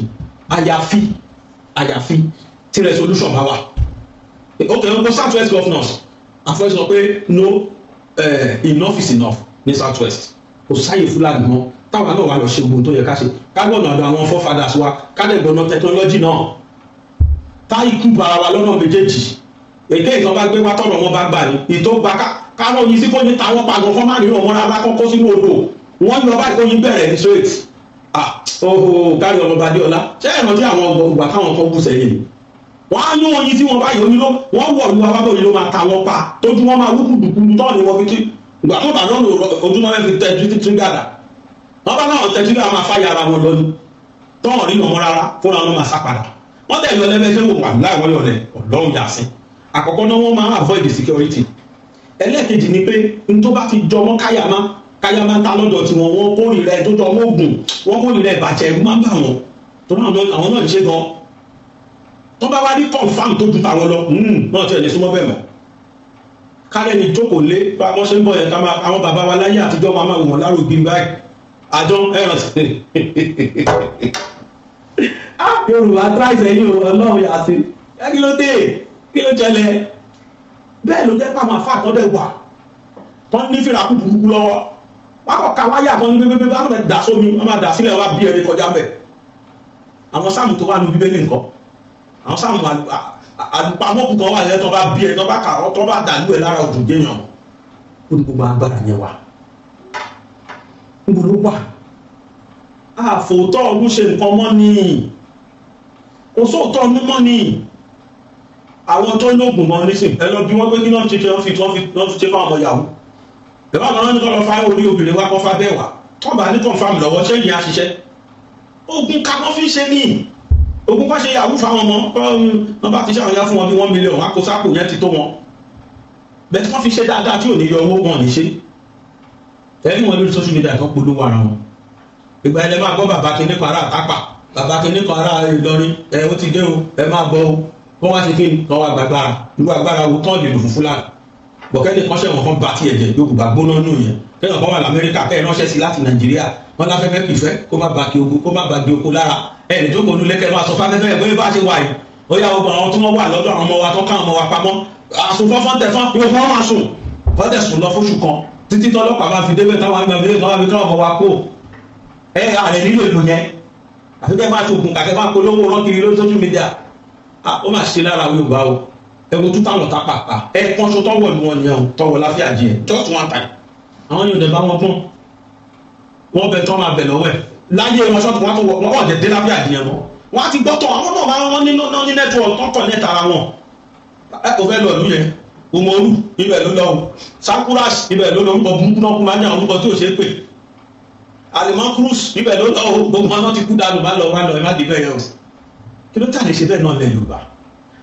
[SPEAKER 3] àyàfi tí resolution bá wà. Ok, gbogbo South West governors àfẹ́ sọ pé no, enough is enough ní South West, kò sáyè Fúlàní mọ́. Táwa náà wà lọ ṣe gbogbo tó yẹ ká ṣe, ká gbọ́nà ọ̀dọ̀ àwọn forefathers wa, ká lè gbọ́nà technology náà, tá ikú bara wa lọ́nà méjèèjì. Èké ìtàn bá gbé wá tọ̀nà wọn bá gbà ní ìtò gba kárọ̀ yìí sí kó ní táwọn pàgọ́ kọ́ má rí ọmọ rárá, kọ́kọ́ sínú odò wọ́n yọ báyìí kó yín bẹ̀rẹ̀ ní straight. Ah, oho, kárí ọmọ Badéọlá, ṣé ẹ̀rọ tí àwọn ọgbà táwọn kan bú sẹ́yìn ni wọ́n á yún oyin tí wọ́n bá yọ oyin ló wọ́n wọ̀ lu abábọ̀ yìí ló máa ta wọn pa, tójú wọn máa wúkú dùkú tọ́ ni wọ́n fi tí ìgbà tó bá náà ojú náà fi tẹ títí gàdà wọ́n bá náà tẹ tírígà, máa fáyà ara wọn lọ ní tọ́wọ̀n nínú ọmọ rárá fúnra wọn máa sá padà. Wọ́n tẹ̀ yọ lẹ́fẹ̀ẹ́ sẹ́wọ̀n wà láì wọ́n yọlẹ̀ ọ̀lọ́run yà sí. Àkọ́kọ́ náà, wọ́n máa avoid the security. Ẹlẹ́ẹ̀kejì ni pé n tó bá ti jọmọ́ káyàmá káyàmá ta lọ́dọ̀ tí wọ́n kórìíra ẹ̀ tó jọmọ́ ògùn, wọ́n kórìíra ẹ̀ bàjẹ́, ẹ̀rú máa ń bà wọ́n tó náà. Àwọn náà ṣe gan tó bá wá ní confam tó ju tàwọn lọ náà tí ẹ̀ lè súnmọ́ bẹ́ẹ̀ mọ́. Kárẹ́ ni jókòó lé bá wọ́n ṣe ń bọ̀ yẹn ká máa àwọn bàbá wa láyé àtijọ́ máa máa wò wọ́n lárò gbin báyìí àjọ ẹ̀ràn sí. Yorùbá tíráìsì ẹ̀yìn Ọlọ́run yà sí ẹ. Kí ló dé? Kí ló jẹlẹ bẹ́ẹ̀ ló jẹ́ pé àwọn afá kan dẹ̀ wà tó ní fìràkù burúkú lọ́wọ́. Wọ́n kọ̀ ká wáyà kan ní pépépé, wọ́n máa dà sómi, wọ́n máa dà sílẹ̀, wọ́n á bí ẹni kọjá bẹ̀. Àwọn sáàmù tó wà ní Bíbélì nǹkan, àwọn sáàmù àlùpàmọ́kù kan wà lẹ́yìn tó bá bí ẹ, tó bá kà ọ́, tó bá dàlú ẹ lára òdùn déyàn. Ó ní gbogbo agbára yẹn wà, níbo ló wà? Àfòótọ́ ọdún ṣe nǹkan mọ́ ni, kò sóòótọ́ ọdún mọ́ ni. Àwọn tó lóògùn mọ́ nísìn, ẹ lọ bí wọ́n pé kí náà ṣe wọ́n fi wọ́n fi ṣe fáwọn ọmọ yahoo. Ìbá kan náà ní kọ́ lọ fá orí obìnrin wá, kọ́ fá bẹ́ẹ̀ wá, tó bá ní confam lọ́wọ́, ṣé ìyẹn á ṣiṣẹ́? Ogun ká wọ́n fi ṣe ní ogun kọ́ ṣe yahoo fáwọn ọmọ kọ́. Wọ́n bá ti ṣe àwọn ya fún wọn bí 1 million, wọn kó sápò yẹn ti tó wọn bẹ́ẹ̀. Tí wọ́n fi ṣe dáadáa tí ò ní yọ owó, wọn ní ṣe ẹni wọn lórí social media kan polówó ara wọn. Ìgbà ẹlẹ́ máa gbọ́ bàbá kinní kan ará Àtápà, bàbá kinní kan ará Ìlọrin, ẹ ó ti dé o, ẹ máa gbọ́ o. Kọ́ wá ṣe kí ni? Kọ́ wá gbàgbára. Irú agbára wo tán lè lò fún Fúlàní? Bọ̀kẹ́ni kan ṣẹ̀wọ̀n kan bá tiẹ̀ jẹ́. Yorùbá gbóná nù yẹn. Kẹ́yìn kan wà lamẹ́ríkà, kẹ́yìn ránṣẹ́ sí láti Nàìjíríà. Wọ́n láfẹ́fẹ́ kìfẹ́ kó má ba kí ogun, kó má ba di oko lára. Ẹ̀ lè jókòó nulẹ̀ kẹ́ máa sọ fáfẹ́fẹ́ ẹ̀ bóyá bá ṣe wà yìí. Ó yá, gbogbo àwọn tí wọ́n wà lọ́dọ̀ àwọn ọmọ wa tó ká àwọn ọmọ wa pamọ́, àsùn fọ́fọ́n tẹ̀ fọ́n ìwọ̀n fọ́n máa sùn, wọ́n tẹ̀ sùn lọ fóṣù kan títí tọ́lọ́pàá máa fi débẹ̀, táwọn àgbà bíi táwọn àbí káwọn ọmọ wa kó ẹ ààrẹ nílò ìlú yẹn. Àfi kẹ́ máa ṣoògùn kàkẹ́, máa polówó rán kiri lórí social media. Ó máa ṣe lára Yorùbá o. Ẹ wo tún táwọn tá pàpà ẹ kán ṣo tọwọ́ ni wọn yẹn o, tọwọ́ láfíà jẹ just one time. Àwọn yóò dẹ̀ bá wọn gbọ́n wọn bẹ tọ́ máa bẹ̀ lọ́wọ́ ẹ̀ láyé wọn ṣọ́ọ̀tù wọn tó wọ wọn kàn dé láfíà jẹ mọ́. Wọn á ti gbọ́tọ̀ àwọn náà máa wọn ní network tó connect ara wọn. Ẹ kò fẹ́ lọ ìlú yẹn. Umoru ibẹ̀ ló lọ o, Sakuras ibẹ̀ ló lọ. Orúkọ burúkú náà kú máa ń yàn, orúkọ tí ò ṣe é pè. Alimọ Cruz ibẹ̀ ló lọ o. Gbogbo wọn náà ti kú dànù. Má lọ, má lọ, ẹ má dé bẹ́ẹ̀ yẹn o. Kí ló tà lè ṣe bẹ́ẹ̀ náà lẹ Yorùbá?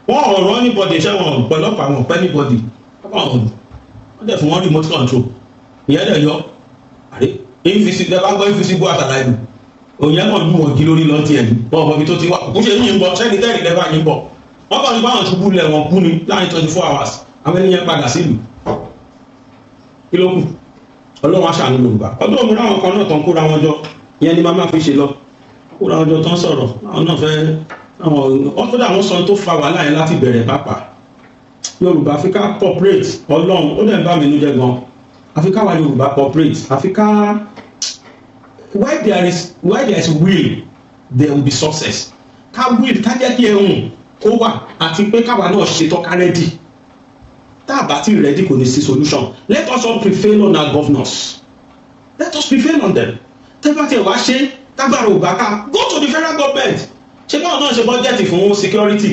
[SPEAKER 3] Wọn ọ̀rọ̀ anybody ṣé wọn pẹ̀lọ́pàá wọn pẹ́ anybody. Wọ́n dẹ̀ fún wọn remote control ìyẹn dẹ̀ yọ àrí invisible. Ẹ bá gbọ́ invisible àtàlà ìlú òyìn kan lù wọ́n jí lórí lọ́ntì ẹ̀. Wọ́n ọmọ ibi tó ti wá kó ṣe yín bọ̀ sẹ́ni tẹ́rì lẹ́fà yín bọ̀. Wọ́n kàn ní báwọn ṣubú lẹ̀, wọ́n kú ni láàrin 24 hours. Àwọn ènìyàn padà sílùú. Kí ló kù? Ọlọ́run aṣàánú Yorùbá. Ọdún òmìnira àwọn kan náà tán kóra wọn jọ ìyẹn ni màmá fi ṣe lọ kóra wọn jọ tán sọ̀rọ̀. Àwọn náà fẹ́ àwọn ọ̀tọ́dọ̀ àwọn sọ tó fa wàhálà yẹn láti bẹ̀rẹ̀ pàápàá. Yorùbá, àfi ká cooperate. Ọlọ́run, ó dẹ̀ ń bá mi nú jẹ́ gan. Àfi ká wa Yorùbá cooperate. Àfi ká where there is will, there will be success. Ká will, ká jẹ́ kí ẹ̀hún kó wà, àti pé káwa náà ṣetán, ká ready. Tá a bá ti ready, kò ní sí solution. Let us all prevail on our governors. Let us prevail on them. Tẹ́ bá tiẹ̀ wá ṣe tágbára ò bá ká, go to the federal government. Ṣé báwọn náà ṣe budget fún security?